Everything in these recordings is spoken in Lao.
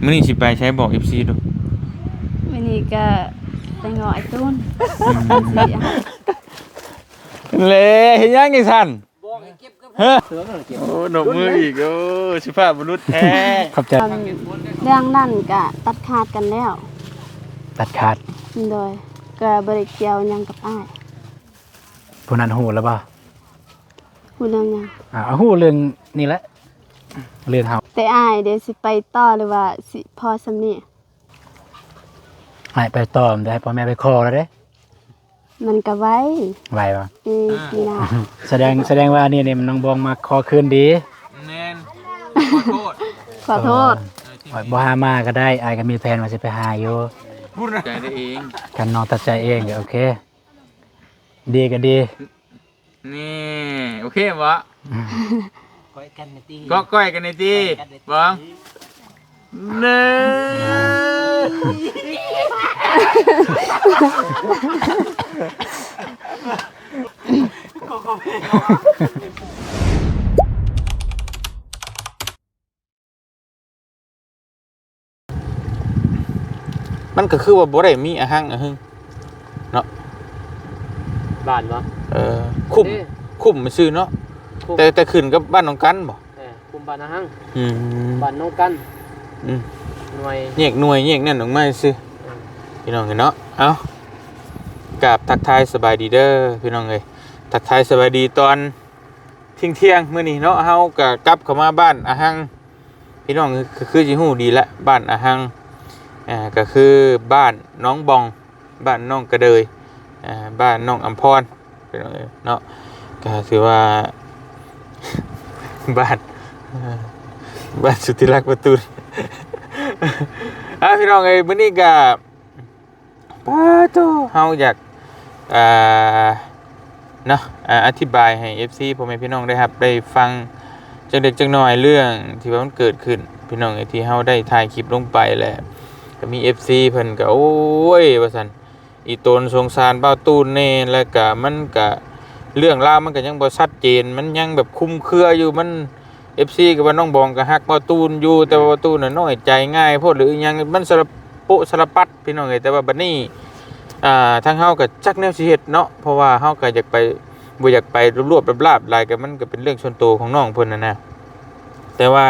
ມື້ນີ້ຊິໄປໃສ ບອກເອັຟຊີດູ. ມື້ນີ້ກະໄປເງາະອ້າຍຕູນ. ອືມ ແລະ ເຮັດຫຍັງຈັ່ງຊັ້ນ? ຮະ? ໂອ້ ນົບມືອີກ. ໂອ້ ສຸພາບບຸລຸດແທ້. ຂອບໃຈ. ເລື່ອງນັ້ນກະຕັດຂາດກັນແລ້ວ. ຕັດຂາດ? ໂດຍ ກະບໍ່ໄດ້ກ່ຽວຫຍັງກັບອ້າຍ. ຜູ້ນັ້ນຮູ້ແລ້ວບໍ່? ຮູ້ເລື່ອງຫຍັງ? ອ່າ ຮູ້ເລື່ອງນີ້ແຫຼະ ເລື່ອງເຮົາ. ແຕ່ອ້າຍເດ ຊິໄປຕໍ່ ຫຼືວ່າຊິພໍສ່ຳນີ້? ອ້າຍໄປຕໍ່ ແຕ່ໃຫ້ພໍ່ແມ່ໄປຂໍແລ້ວເດ້. ມັນກະໄວ. ໄວບໍ່? ປີ ອືມ ປີໜ້າ. ສະແດງ ສະແດງວ່າອັນນີ້ນີ້ ນ້ອງບອງມາຂໍຄືນດີ. ແມ່ນ. ຂໍໂທດ ຂໍໂທດ. ເອີ ທີ່ ຂ້ອຍບໍ່ຫາມາກະໄດ້ ອ້າຍກະມີແຜນວ່າຊິໄປຫາຢູ່. ຕັດໃຈໄດ້ເອງ. ຄັນນ້ອງຕັດໃຈເອງກະໂອເຄ ດີກະດີ. ນີ້ ໂອເຄບໍ່? ກ້ອຍກັນແດ່ຕິ ເກາະກ້ອຍກັນແດ່ຕິ ບອງ. ເນີ ມັນກະຄືວ່າບໍ່ໄດ້ມີອະຫັງອະຫຶງເນາະ. ບ້ານບໍ່? ເອີ ຄຸ້ມ ເດ້ ຄຸ້ມຊື່ເນາະ. ຄຸ້ມ. ແຕ່ ແຕ່ຂຶ້ນກັບບ້ານໜອງກັນບໍ່? ເອີ ຄຸ້ມບ້ານອະຫັງ. ອືມ ບ້ານໜອງກັນ. ອືມ ໜ່ວຍ ແຍກໜ່ວຍແຍກນັ້ນອອກມາຊື່. ເອີ ພີ່ນ້ອງເອີຍເນາະ. ເອົ້າ ກາບທັກທາຍສະບາຍດີເດີພີ່ນ້ອງເອີຍ. ທັກທາຍສະບາຍດີຕອນ ທ່ຽງໆມື້ນີ້ເນາະ ເຮົາກະກັບເຂົ້າມາບ້ານອະຫັງ. ພີ່ນ້ອງກະຄືຊິຮູ້ດີແຫຼະ ບ້ານອະຫັງ ເອີ ກະຄືບ້ານໜອງບອງ ບ້ານໜອງກະເດີຍ ເອີ ບ້ານນ້ອງອຳພອນ ພີ່ນ້ອງເອີຍເນາະ. ກະຖືວ່າ ບ້ານ ບ້ານສຸດທີ່ຮັກປະຕູນ. ອ່າ ພີ່ນ້ອງເອີຍ ມື້ນີ້ກະ ປາໂທ້ ເຮົາຢາກ ອ່າ ເນາະ ອ່າ ອະທິບາຍໃຫ້ເອັຟຊີພໍ່ແມ່ພີ່ນ້ອງໄດ້ຮັບໄດ້ຟັງຈັກເລັກຈັກນ້ອຍ ເລື່ອງທີ່ວ່າມັນເກີດຂຶ້ນ ພີ່ນ້ອງເອີຍ ທີ່ເຮົາໄດ້ຖ່າຍຄລິບລົງໄປ ແລະ ກະມີເອັຟຊີເພິ່ນກະ ໂອ້ຍ ວ່າຊັ້ນ ອີ່ຕົນສົງສານບ່າວຕູນແດ່ ແລະກະມັນກະ ເລື່ອງລາວມັນກະຍັງບໍ່ຊັດເຈນ ມັນຍັງແບບຄຸມເຄືອຢູ່ ມັນ ເອັຟຊີກະວ່ານ້ອງບອງກະຮັກບ່າວຕູນຢູ່ ແຕ່ວ່າບ່າວຕູນນະນ້ອຍໃຈງ່າຍໂພດ ຫຼືອີ່ຫຍັງ ມັນສາລະໂປະສາລະປັດ ພີ່ນ້ອງເອີຍ. ແຕ່ວ່າບັດນີ້ ອ່າ ທາງເຮົາກະຈັກແນວຊິເຮັດເນາະ ເພາະວ່າເຮົາກະຢາກໄປ ບໍ່ຢາກໄປລວບໆລາບໆຫຼາຍ ກະມັນກະເປັນເລື່ອງສ່ວນໂຕຂອງນ້ອງເພິ່ນຫັ້ນນະ. ແຕ່ວ່າ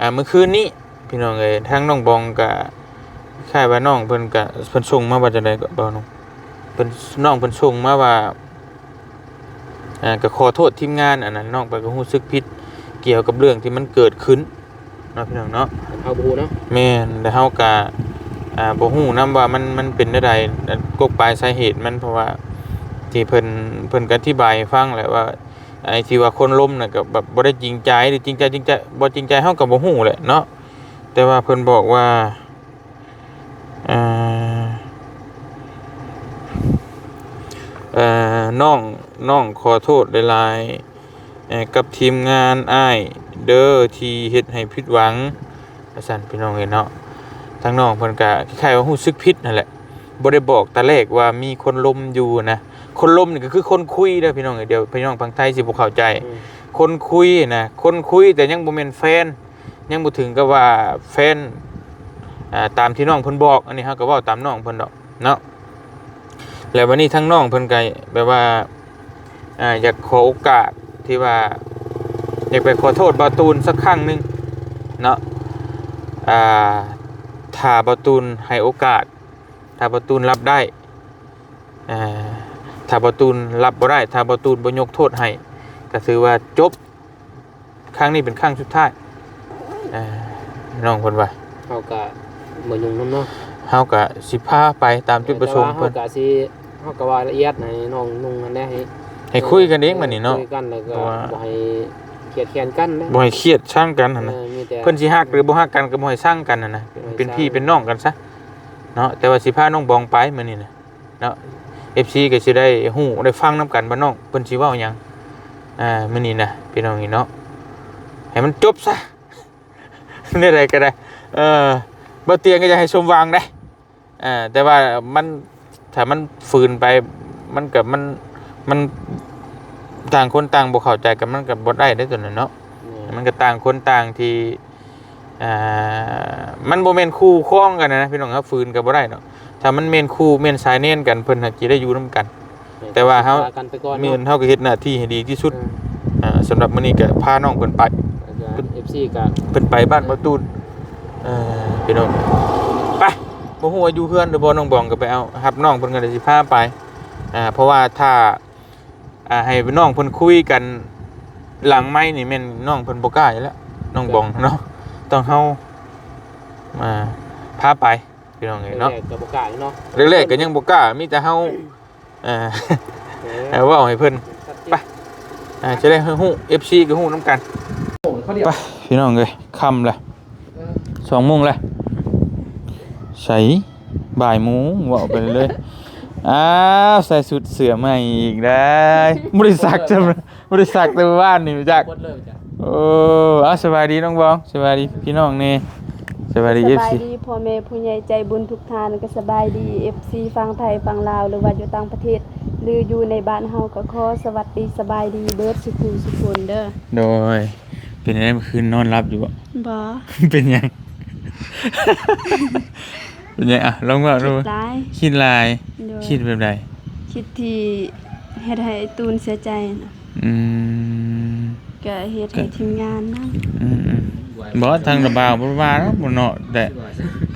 ອ່າ ມື້ຄືນນີ້ ພີ່ນ້ອງເອີຍ ທາງນ້ອງບອງກະຄ້າຍວ່ານ້ອງເພິ່ນກະ ເພິ່ນສົ່ງມາວ່າຈັ່ງໃດກະ ບ່າວໜຸ່ມ ເພິ່ນ ນ້ອງເພິ່ນສົ່ງມາວ່າ ອ່າ ກະຂໍໂທດທີມງານ ອັນນັ້ນ ນ້ອງເພິ່ນກະຮູ້ສຶກຜິດກ່ຽວກັບເລື່ອງທີ່ມັນເກີດຂຶ້ນເນາະ ພີ່ນ້ອງເນາະ. ເຮົາບໍ່ຮູ້ເນາະ. ແມ່ນ ແລະເຮົາກະ ອ່າ ບໍ່ຮູ້ນຳວ່າມັນ ມັນເປັນແນວໃດ ກົກປາຍສາເຫດມັນ ເພາະວ່າທີ່ເພິ່ນ ເພິ່ນກະອະທິບາຍໃຫ້ຟັງແຫຼະວ່າ ໄອ້ທີ່ວ່າຄົນລົມນະ ກະແບບບໍ່ໄດ້ຈິງໃຈ ຫຼືຈິງໃຈ ຈິງໃຈ ບໍ່ຈິງໃຈ ເຮົາກະບໍ່ຮູ້ແຫຼະເນາະ. ແຕ່ວ່າເພິ່ນບອກວ່າ ເອີ ເອີ ນ້ອງ ນ້ອງຂໍໂທດຫຼາຍໆ ເອີ ກັບທີມງານອ້າຍເດີ ທີ່ເຮັດໃຫ້ຜິດຫວັງ ວ່າຊັ້ນ ພີ່ນ້ອງເອີຍເນາະ. ທາງນ້ອງເພິ່ນກະຄ້າຍໆວ່າຮູ້ສຶກຜິດຫັ້ນແຫຼະ ບໍ່ໄດ້ບອກແຕ່ແລກວ່າມີຄົນລົມຢູ່ນະ. ຄົນລົມນີ້ກະຄືຄົນຄຸຍເດີພີ່ນ້ອງເອີຍ ດຽວພີ່ນ້ອງຝັ່ງໄທຊິບໍ່ເຂົ້າໃຈ. ອືມ ຄົນຄຸຍນະ ຄົນຄຸຍ ແຕ່ຍັງບໍ່ແມ່ນແຟນ ຍັງບໍ່ເຖິງກັບວ່າແຟນ ອ່າ ຕາມທີ່ນ້ອງເພິ່ນບອກ. ອັນນີ້ເຮົາກະເວົ້າຕາມນ້ອງເພິ່ນດອກເນາະ. ແລ້ວບັດນີ້ທາງນ້ອງເພິ່ນກະແບບວ່າ ອ່າ ຢາກຂໍໂອກາດທີ່ວ່າ ຢາກໄປຂໍໂທດບ່າວຕູນສັກຄັ້ງໜຶ່ງເນາະ. ອ່າ ຖ້າບ່າວຕູນໃຫ້ໂອກາດ ຖ້າບ່າວຕູນຮັບໄດ້ ອ່າ ຖ້າບ່າວຕູນຮັບບໍ່ໄດ້ ຖ້າບ່າວຕູນບໍ່ຍົກໂທດໃຫ້ ກະຖືວ່າຈົບ ຄັ້ງນີ້ເປັນຄັ້ງສຸດທ້າຍ ເອີ ນ້ອງເພິ່ນວ່າ. ເຮົາກະບໍ່ຫຍຸ້ງນຳເນາະ ເຮົາກະຊິພາໄປຕາມຈຸດປະສົງເພິ່ນ ແຕ່ວ່າເຮົາກະຊິ ເຮົາກະວ່າລະອຽດໃຫ້ນ້ອງນຸ່ງຫັ້ນແຫຼະ ໃຫ້ ໃຫ້ຄຸຍກັນເອງບັດນີ້ເນາະ ຄຸຍກັນ ແລ້ວກະ ເພາະວ່າ ບໍ່ໃຫ້ຄຽດແຄ້ນກັນນະ ບໍ່ໃຫ້ຄຽດຊັງກັນຫັ້ນນະ. ເອີ ມີແຕ່ ເພິ່ນຊິຮັກ ຫຼືບໍ່ຮັກກັນ ກະບໍ່ໃຫ້ຊັງກັນຫັ້ນນະ ເປັນພີ່ເປັນນ້ອງກັນຊະເນາະ. ແຕ່ວ່າຊິພານ້ອງບອງໄປມື້ນີ້ນະ ເນາະ ເອັຟຊີກະຊິໄດ້ຮູ້ໄດ້ຟັງນຳກັນວ່ານ້ອງເພິ່ນຊິເວົ້າຫຍັງ ອ່າ ມື້ນີ້ນະ ພີ່ນ້ອງເນາະ. ໃຫ້ມັນຈົບຊະ ແນວໃດກະໄດ້ ເອີ ບໍ່ຕຽງກະຢາກໃຫ້ສົມຫວັງເດ້ ເອີ ແຕ່ວ່າມັນ ຖ້າມັນຝືນໄປ ມັນກະ ມັນ ມັນ ຕ່າງຄົນຕ່າງບໍ່ເຂົ້າໃຈກັນ ມັນກະບໍ່ໄດ້ເດ້ໂຕນັ້ນເນາະ. ແມ່ນ ມັນກະຕ່າງຄົນຕ່າງທີ່ ອ່າ ມັນບໍ່ແມ່ນຄູ່ຄອງກັນນະພີ່ນ້ອງ ເຮົາຝືນກໍບໍ່ໄດ້ເນາະ. ຖ້າມັນແມ່ນຄູ່ແມ່ນສາຍແນນກັນ ເພິ່ນຫາກຊິໄດ້ຢູ່ນຳກັນ. ແຕ່ວ່າເຮົາ ວ່າກັນໄປກ່ອນເນາະ ແມ່ນ ເຮົາກໍເຮັດໜ້າທີ່ໃຫ້ດີທີ່ສຸດ. ເອີ ອ່າ ສຳລັບມື້ນີ້ກໍພານ້ອງເພິ່ນໄປ ແລ້ວກໍ ເອັຟຊີກໍ ເພິ່ນໄປບ້ານບໍ່ຕູນ. ເອີ ພີ່ນ້ອງ ໄປ ບໍ່ຮູ້ວ່າຢູ່ເຮືອນຫຼືບໍ່ ນ້ອງບອງກໍໄປເອົາ ຮັບນ້ອງເພິ່ນກໍໄດ້ຊິພາໄປ. ອ່າ ເພາະວ່າຖ້າ ອ່າ ໃຫ້ນ້ອງເພິ່ນຄຸຍກັນຫຼັງໄມນີ້ ແມ່ນນ້ອງເພິ່ນບໍ່ກ້າຢູ່ແລ້ວ ນ້ອງບອງເນາະ. ຕ້ອງເຮົາ ອ່າ ພາໄປ ພີ່ນ້ອງເອີຍເນາະ. ແລກໆກໍບໍ່ກ້າເນາະ ແລກໆກໍຍັງບໍ່ກ້າ ມີແຕ່ເຮົາ ເອີ ເອີ ເວົ້າໃຫ້ເພິ່ນ ໄປ ອ່າ ຈະໄດ້ຮູ້ ເອັຟຊີກໍຮູ້ນຳກັນ. ໄປ ພີ່ນ້ອງເອີຍ ຄ່ຳແລ້ວ ສອງໂມງແລ້ວ ໃສ ບ່າຍໂມງ ເວົ້າໄປເລີຍ. ອ້າວ ໃສ່ຊຸດເສື້ອໃໝ່ອີກໄດ້ ບໍ່ໄດ້ຊັກ ບໍ່ໄດ້ຊັກແຕ່ມື້ວານນີ້ຈັກ. ໂອ້ ເອົາ ສະບາຍດີນ້ອງບອງ ສະບາຍດີພີ່ນ້ອງແດ່ ສະບາຍດີ ສະບາຍດີ ເອັຟຊີ ພໍ່ແມ່ຜູ້ໃຫຍ່ໃຈບຸນທຸກທ່ານ ແລະ ກໍສະບາຍດີ ເອັຟຊີ ຝັ່ງໄທ ຝັ່ງລາວ ຫຼືວ່າຢູ່ຕ່າງປະເທດ ຫຼືຢູ່ໃນບ້ານເຮົາ ກໍຂໍສະຫວັດດີ ສະບາຍດີເບິດສູ່ຜູ້ສູ່ຄົນເດີ. ໂດຍ ເປັນຈັ່ງໃດ ມື້ຄືນນອນຫຼັບຢູ່ບໍ່? ບໍ່. ເປັນຫຍັງ? ເປັນຫຍັງ? ອ່ະ ລອງເວົ້າດູ. ຄິດຫຼາຍ. ຄິດຫຼາຍ? ໂດຍ. ຄິດແບບໃດ? ຄິດທີ່ເຮັດໃຫ້ອ້າຍຕູນເສຍໃຈນະ. ອືມ ກະເຮັດໃຫ້ທີມງານນຳ. ອືມໆ ບໍ່ ທາງລາວບໍ່ວ່າດອກບໍ່ເນາະ ແຕ່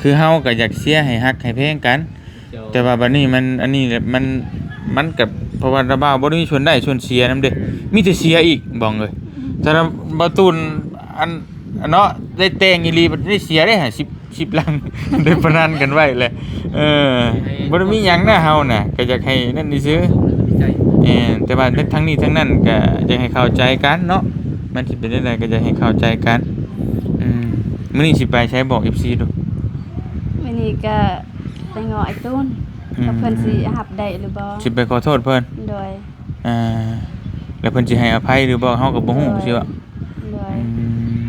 ຄືເຮົາກໍຢາກເຊຍໃຫ້ຮັກໃຫ້ແພງກັນ. ແຕ່ວ່າບັດນີ້ມັນ ອັນນີ້ແຫຼະ ມັນ ມັນກໍ ເພາະວ່າລາວບໍ່ໄດ້ມີສ່ວນໄດ້ສ່ວນເສຍນຳເດ້ ມີແຕ່ເສຍອີກ ບອງເອີຍ. ແຕ່ລະບ່າວຕູນ ອັນ ອັນເນາະ ໄດ້ແຕ່ງອີ່ຫຼີ ບັດໄດ້ເສຍເດ້ ສິບ ສິບຫຼັງ ໄດ້ພະນັນກັນໄວ້ແຫຼະ. ເອີ ບໍ່ໄດ້ມີຫຍັງນະ ເຮົານະ ກໍຢາກໃຫ້ນັ້ນຊື່ໆ. ແມ່ນ ແຕ່ວ່າທັງນີ້ທັງນັ້ນກໍຢາກໃຫ້ເຂົ້າໃຈກັນເນາະ ມັນຊິເປັນຈັ່ງໃດກໍຢາກໃຫ້ເຂົ້າໃຈກັນ. ອືມ ມື້ນີ້ຊິໄປໃສ ບອກ ເອັຟຊີ ດູ. ມື້ນີ້ກໍໄປເງາະອ້າຍຕູນ ອືມ ວ່າເພິ່ນຊິຮັບໄດ້ຫຼືບໍ່ ຊິໄປຂໍໂທດເພິ່ນ. ໂດຍ. ອ່າ ແລ້ວເພິ່ນຊິໃຫ້ອະໄພຫຼືບໍ່ເຮົາກໍບໍ່ຮູ້. ໂດຍ. ຊິວ່າ ໂດຍ. ອື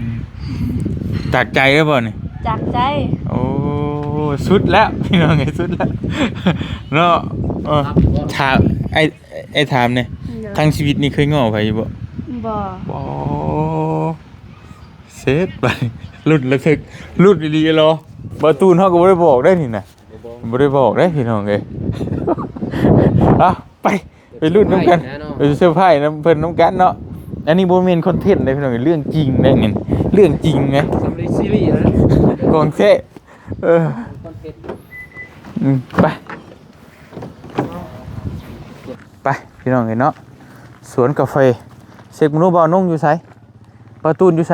ມ ຈາກໃຈເລີຍບໍ່ນີ້? ຈາກໃຈ. ໂອ້ ສຸດແລ້ວ ພີ່ນ້ອງເອີຍ ສຸດແລ້ວເນາະ. ເອີ ຖາມ ອ້າຍ ອ້າຍຖາມແດ່ ໂດຍ ທັງຊີວິດນີ້ເຄີຍງໍ້ໃຜຢູ່ບໍ່? ບໍ່. ບໍ່ ເຊັດ ບາດນີ້ ລຸ້ນລະທຶກ ລຸ້ນອີ່ຫຼີເລີ. ບ່າວຕູນເຮົາກໍບໍ່ໄດ້ບອກໄດ໋ນີ້ນະ ບໍ່ໄດ້ບອກເດ້ພີ່ນ້ອງເອີຍ. ເອົາ ໄປ ໄປລຸ້ນນຳກັນ ໄປເຊີໄພຣສ໌ນຳເພິ່ນນຳກັນເນາະ. ອັນນີ້ບໍ່ແມ່ນຄອນເທັນເດ້ພີ່ນ້ອງ ເລື່ອງຈິງເດ້ນີ້ ເລື່ອງຈິງເດ້ ສຳລີຊີຣີນະ ຂອງແທ້. ເອີ ຄອນເທັນ ອືມ ໄປ ໄປ ພີ່ນ້ອງເອີຍເນາະ ສວນກາເຟ. ເຊັກບໍ່ຮູ້ບ່າວນົງຢູ່ໃສ? ບ່າວຕູນຢູ່ໃສ?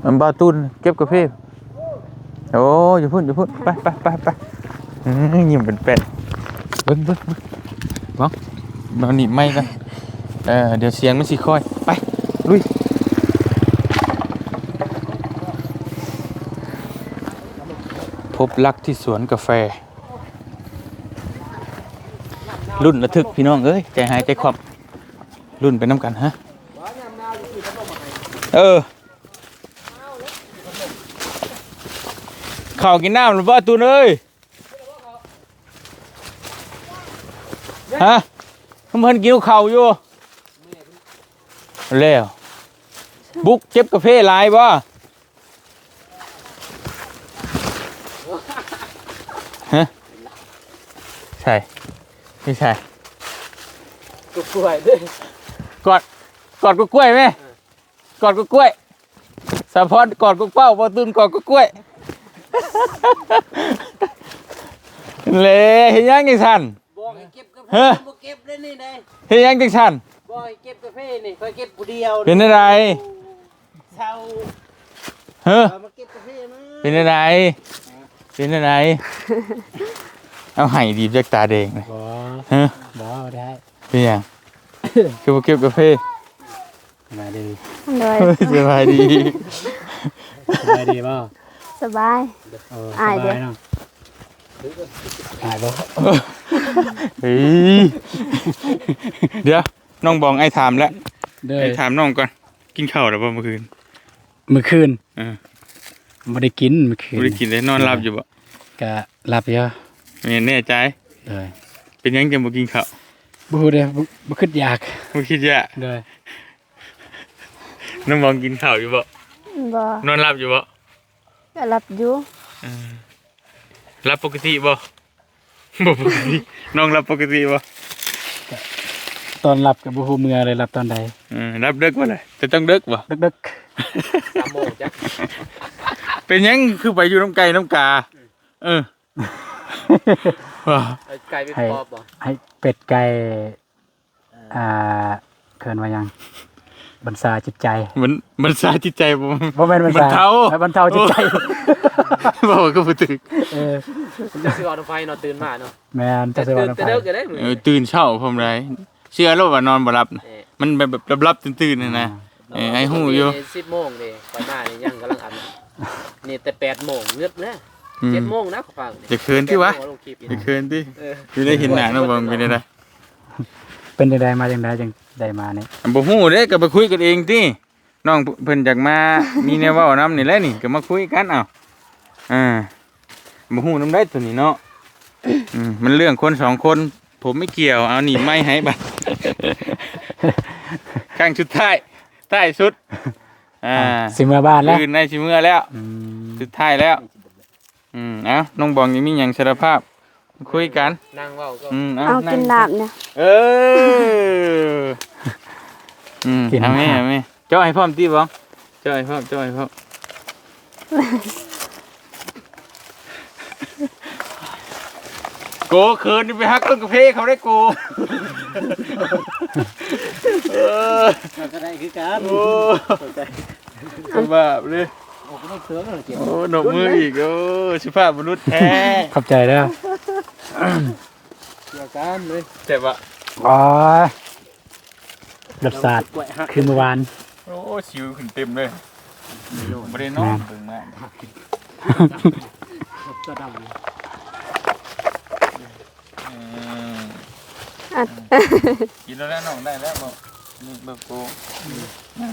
ອັນບ່າວຕູນເກັບກາເຟ. ໂອ້ ຢູ່ພຸ້ນ ຢູ່ພຸ້ນ ໄປ ໄປ ໄປ ໄປ. ອືມ ຍິ້ມເປັນແປ້ນ ເບິ່ງ ເບິ່ງ ເບິ່ງ ເບິ່ງ ມາໜີບໄມກ່ອນ. ເອີ ດຽວສຽງມັນຊິຄ່ອຍ. ໄປ ລຸຍ. ພົບລັກທີ່ສວນກາເຟ ລຸ້ນລະທຶກ ພີ່ນ້ອງເອີຍ ໃຈຫາຍໃຈຄວ່ຳ ລຸ້ນໄປນຳກັນ. ຮະ ເອີ ເຂົ້າກິນນ້ຳແລ້ວບໍ່ ຕູນເອີຍ? ຮະ ເພິ່ນກິນເຂົ້າຢູ່ແລ້ວ. ບຸກເກັບກາເຟຫຼາຍບໍ່? ຮະ ໃສ ຢູ່ໃສ? ກະກ້ວຍເດ້ ກອດ ກອດກະກ້ວຍແມ. ກອດກະກ້ວຍ ສາວພອນກອດກະເປົ້າ ບ່າວຕູນກອດກະກ້ວຍ. ແລະ ເຮັດຫຍັງຈັ່ງຊັ້ນ? ບອກໃຫ້ເກັບກາເຟ ຮະ ບໍ່ເກັບເດ້ນີ້ໃດ. ເຮັດຫຍັງຈັ່ງຊັ້ນ? ບອກໃຫ້ເກັບກາເຟນີ້ ຂ້ອຍເກັບຜູ້ດຽວ. ເປັນແນວໃດ? ເຊົາ ຮະ ເອົາມາເກັບກາເຟມາ. ເປັນແນວໃດ? ເປັນແນວໃດ? ເອົາ ໃຫ້ດີຈັກຕາແດງ. ບໍ່ ຮະ ບໍ່ໄດ້. ເປັນຫຍັງ? ຄືບໍ່ເກັບກາເຟ? ສະບາຍດີ. ໂດຍ ສະບາຍດີ. ສະບາຍດີບໍ່? ສະບາຍ. ໂອ້ ອາຍເດ້ ສະບາຍເນາະ. ອາຍບໍ່? ເອີຍ ດຽວ ນ້ອງບອງ ອ້າຍຖາມແລ້ວ. ໂດຍ ອ້າຍຖາມນ້ອງກ່ອນ ກິນເຂົ້າແລ້ວບໍ່ມື້ຄືນ? ມື້ຄືນ ເອີ ບໍ່ໄດ້ກິນມື້ຄືນ. ບໍ່ໄດ້ກິນເລີຍ ນອນຫຼັບຢູ່ບໍ່? ກະຫຼັບຢູ່. ແມ່ນ ແນ່ໃຈ? ໂດຍ. ເປັນຫຍັງຈຶ່ງບໍ່ກິນເຂົ້າ? ບໍ່ຮູ້ເດ້ ບໍ່ ບໍ່ຄິດຢາກ. ບໍ່ຄິດຢາກ? ໂດຍ. ນ້ອງບອງກິນເຂົ້າຢູ່ບໍ່? ບໍ່. ນອນຫຼັບຢູ່ບໍ່? ກໍຫຼັບຢູ່. ເອີ ຫຼັບປົກກະຕິບໍ່? ບໍ່ປົກກະຕິ. ນ້ອງຫຼັບປົກກະຕິບໍ່? ຕອນຫຼັບກໍບໍ່ຮູ້ເມື່ອເລີຍ, ຫຼັບຕອນໃດ? ເອີ ຫຼັບເດິກບໍ່ລະ? ຈະຕ້ອງເດິກບໍ່? ເດິກໆ. ສາມໂມງຈ້ະ. ເປັນຫຍັງຄືໄປຢູ່ນຳໄກ່ນຳກາ? ເອີ ວ່າ ໃຫ້ໄກ່ເປັນປອບບໍ່? ໃຫ້ເປັດໄກ່ ອ່າ ເອີ້ນວ່າຫຍັງ? ບັນຊາຈິດໃຈ. ບັນ ບັນຊາຈິດໃຈບໍ່? ບໍ່ແມ່ນບັນຊາ, ບັນເທົາ ເອີ ບັນເທົາຈິດໃຈ. ໂອ້ ເວົ້າກໍບໍ່ຖືກ. ເອີ ເຈົ້າຊິເວົ້ານຳໃຜເນາະ? ຕື່ນມາເນາະ. ແມ່ນ ເຈົ້າຊິເວົ້ານຳໃຜ? ແຕ່ເດິກກໍໄດ້ມື້ ເອີ ຕື່ນເຊົ້າພ້ອມໃດ. ເຊື່ອໂລດວ່ານອນບໍ່ຫຼັບນະ. ເອີ ມັນແບບ ແບບຫຼັບໆຕື່ນໆຫັ້ນນະ. ອ່າ ເອີ ໃຫ້ຮູ້ຢູ່. ສິບໂມງເດ້ ຂ້ອຍມານີ້ຍັງກຳລັງອາບນ້ຳ. ນີ້ແຕ່ແປດໂມງງຶດແລ້ວ. ອືມ ເຈັດໂມງນະຂ້ອຍຟັງ. ຢ່າເຂີນຕິວະ. ແປດໂມງລົງຄລິບ. ຢ່າເຂີນຕິ. ເອີ ຢູ່ໄດ້ເຫັນໜ້ານ້ອງບອງເປັນຈັ່ງໃດ? ເປັນຈັ່ງໃດ ມາຈັ່ງໃດ ຈັ່ງໄດ້ມານີ້? ບໍ່ຮູ້ເດ້ ກໍໄປຄຸຍກັນເອງຕິ. ນ້ອງເພິ່ນຢາກມາ ມີແນວເວົ້ານຳນີ້ແຫຼະນີ້ ກໍມາຄຸຍກັນ. ເອົ້າ ອ່າ ບໍ່ຮູ້ນຳໃດໂຕນີ້ເນາະ. ອືມ ມັນເລື່ອງຄົນສອງຄົນ ຜົມໄມ່ກ່ຽວ. ເອົາ ໜີບໄມ້ໃຫ້ບັດ ຄັ້ງສຸດທ້າຍ ທ້າຍສຸດ. ອ່າ ອ່າ ຊິເມືອບ້ານແລ້ວ ອື່ນໃນຊິເມືອແລ້ວ. ອືມ ສຸດທ້າຍແລ້ວ. ອືມ ເອົ້າ ນ້ອງບອງຍັງມີຫຍັງສາລະພາບ ຄຸຍກັນ ນັ່ງເວົ້າກໍ. ອືມ ເອົາ ເອົາ ນັ່ງ ກິນນ້ຳນະ. ເອີ ອືມ ກິນ ເອົາແມ່ ນ້ຳ ເອົາແມ່. ເຈາະໃຫ້ພ້ອມຕິບອງ? ເຈາະໃຫ້ພ້ອມ ເຈາະໃຫ້ພ້ອມ. ໂກ ເຂີນ ໄປຮັກຕົ້ນກາເຟເຂົາໄດ້ໂກ. ເອີ ເຮົາກໍໄດ້ຄືກັນ. ໂອ້ ເຂົ້າໃຈ. ສະບາຍເລີຍ. ໂອ້ ໂອ້ ນົບມືອີກ. ໂອ້ ສຸພາບບຸລຸດແທ້. ຂອບໃຈເດີ. ດຽວກັນເລີຍ. ແຊບບໍ່? ໂອ້ຍ ລົດຊາດຄືມື້ວານ. ໂອ້ ສິວຂຶ້ນເຕັມເລີຍ. ບໍ່ໄດ້ນອນ ແມ່ນ ເບິ່ງມາ. ຈະດຳ. ອືມ ອັດ ອືມ ກິນແລ້ວແຫຼະນ້ອງ ໄດ້ແລ້ວບໍ່? ນີ້ເບິ່ງໂກ.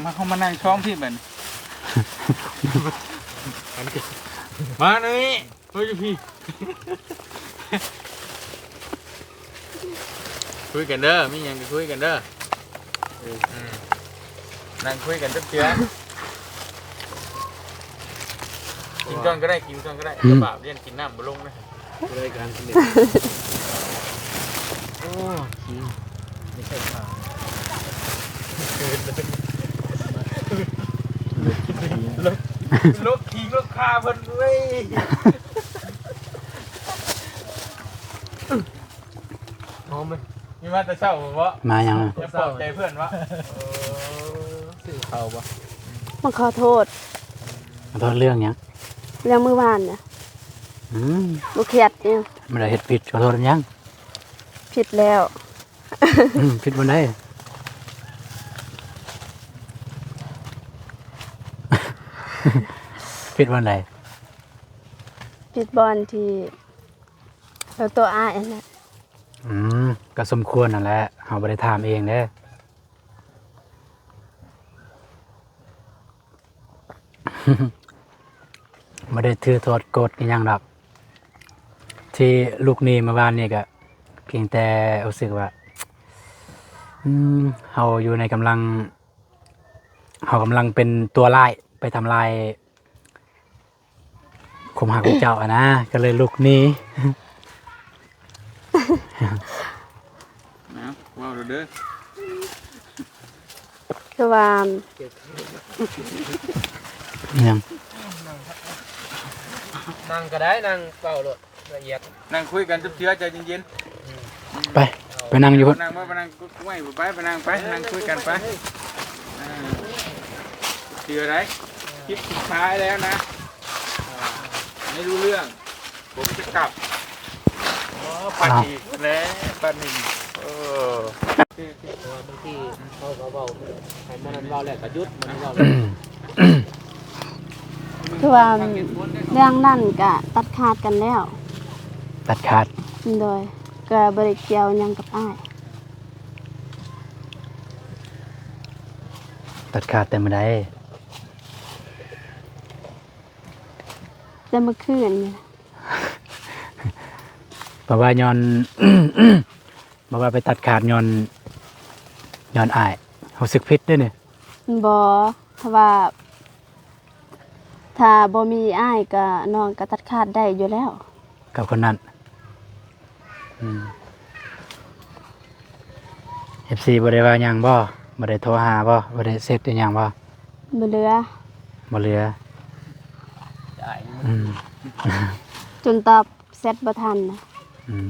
ມາ ເຮົາມານັ່ງຊ່ອງພີ້ບັດນີ້. ມານີ້ ມາຢູ່ພີ້. ຄຸຍກັນເດີ ມີຫຍັງກໍຄຸຍກັນເດີ. ເອີ ອືມ ນັ່ງຄຸຍກັນຈັກເທື່ອ. ກິນກ່ອນກໍໄດ້ ກິນກ່ອນກໍໄດ້. ອືມ ລຳບາກ ຢ້ານກິນນ້ຳບໍ່ລົງນະ. ລາຍການ ໂອ້ ຂິງ ບໍ່ໃຊ່ຂາ ລົກ ລົກຂິງ ລົກຂາເພິ່ນເວີຍ. ຫອມເລີຍ. ມີມາແຕ່ເຊົ້າບໍ່? ມາຫຍັງ? ຢາກປອບໃຈເພື່ອນບໍ່? ເອີ ຊື້ເຂົ້າບໍ່? ມາຂໍໂທດ. ຂໍໂທດເລື່ອງຫຍັງ? ເລື່ອງມື້ວານນະ. ອືມ ບໍ່ຄຽດຫຍັງ. ບໍ່ໄດ້ເຮັດຜິດ ຂໍໂທດຫຍັງ? ຜິດແລ້ວ. ອືມ ຜິດບ່ອນໃດ? ຜິດບ່ອນໃດ? ຜິດບ່ອນທີ່ ແລ້ວໂຕອ້າຍຫັ້ນແຫຼະ. ອືມ ກໍສົມຄວນຫັ້ນແຫຼະ ເຮົາບໍ່ໄດ້ຖາມເອງເດ້. ບໍ່ໄດ້ຖືໂທດໂກດອີ່ຫຍັງດອກ ທີ່ລຸກໜີມື້ວານນີ້ ກໍພຽງແຕ່ຮູ້ສຶກວ່າ ອືມ ເຮົາຢູ່ໃນກຳລັງ ເຮົາກຳລັງເປັນຕົວຮ້າຍໄປທຳລາຍ ຄວາມຮັກຂອງເຈົ້າຫັ້ນນະ ກໍເລີຍລຸກໜີ. ເອົາ ເວົ້າໂລດເດີ. ຄືວ່າ ຫຍັງ? ນັ່ງກໍໄດ້ ນັ່ງເວົ້າໂລດ ລະອຽດ. ນັ່ງຄຸຍກັນຈັກເທື່ອ ໃຈເຢັນໆ. ໄປ ໄປນັ່ງຢູ່ພຸ້ນ. ນັ່ງ ໄປນັ່ງ ໄປ ໄປນັ່ງ ໄປນັ່ງຄຸຍກັນໄປ. ອ່າ ເທື່ອໃດ ຄລິບສຸດທ້າຍແລ້ວນະ ອ່າ ໄມ່ຮູ້ເລື່ອງ ຜົມຈະກັບ. ອໍ ປັດອີກແລ້ວ ປັດນີ້. ເອີ ຄືວ່າບາງທີເຂົາກໍເວົ້າ ໃຫ້ມັນເວົ້າແລ້ວກໍຢຸດ ມັນເວົ້າແລ້ວ ຄືວ່າເລື່ອງນັ້ນກະຕັດຂາດກັນແລ້ວ. ຕັດຂາດ? ໂດຍ ກະບໍ່ໄດ້ກ່ຽວຫຍັງກັບອ້າຍ. ຕັດຂາດແຕ່ມື້ໃດ? ແຕ່ມື້ຄືນນີ້. ເພາະວ່າຍ້ອນ ບໍ່ວ່າໄປຕັດຂາດຍ້ອນ ຍ້ອນອ້າຍ ຮູ້ສຶກຜິດເດ້ນີ້. ບໍ່ ເພາະວ່າ ຖ້າບໍ່ມີອ້າຍກໍ ນ້ອງກໍຕັດຂາດໄດ້ຢູ່ແລ້ວ ກັບຄົນນັ້ນ. ອືມ ເອັຟຊີບໍ່ໄດ້ວ່າຫຍັງບໍ່? ບໍ່ໄດ້ໂທຫາບໍ່? ບໍ່ໄດ້ເຊັດອີຫຍັງບໍ່? ບໍ່ເຫຼືອ ບໍ່ເຫຼືອ. ອືມ ຈົນຕອບແຊັດບໍ່ທັນນະ. ອືມ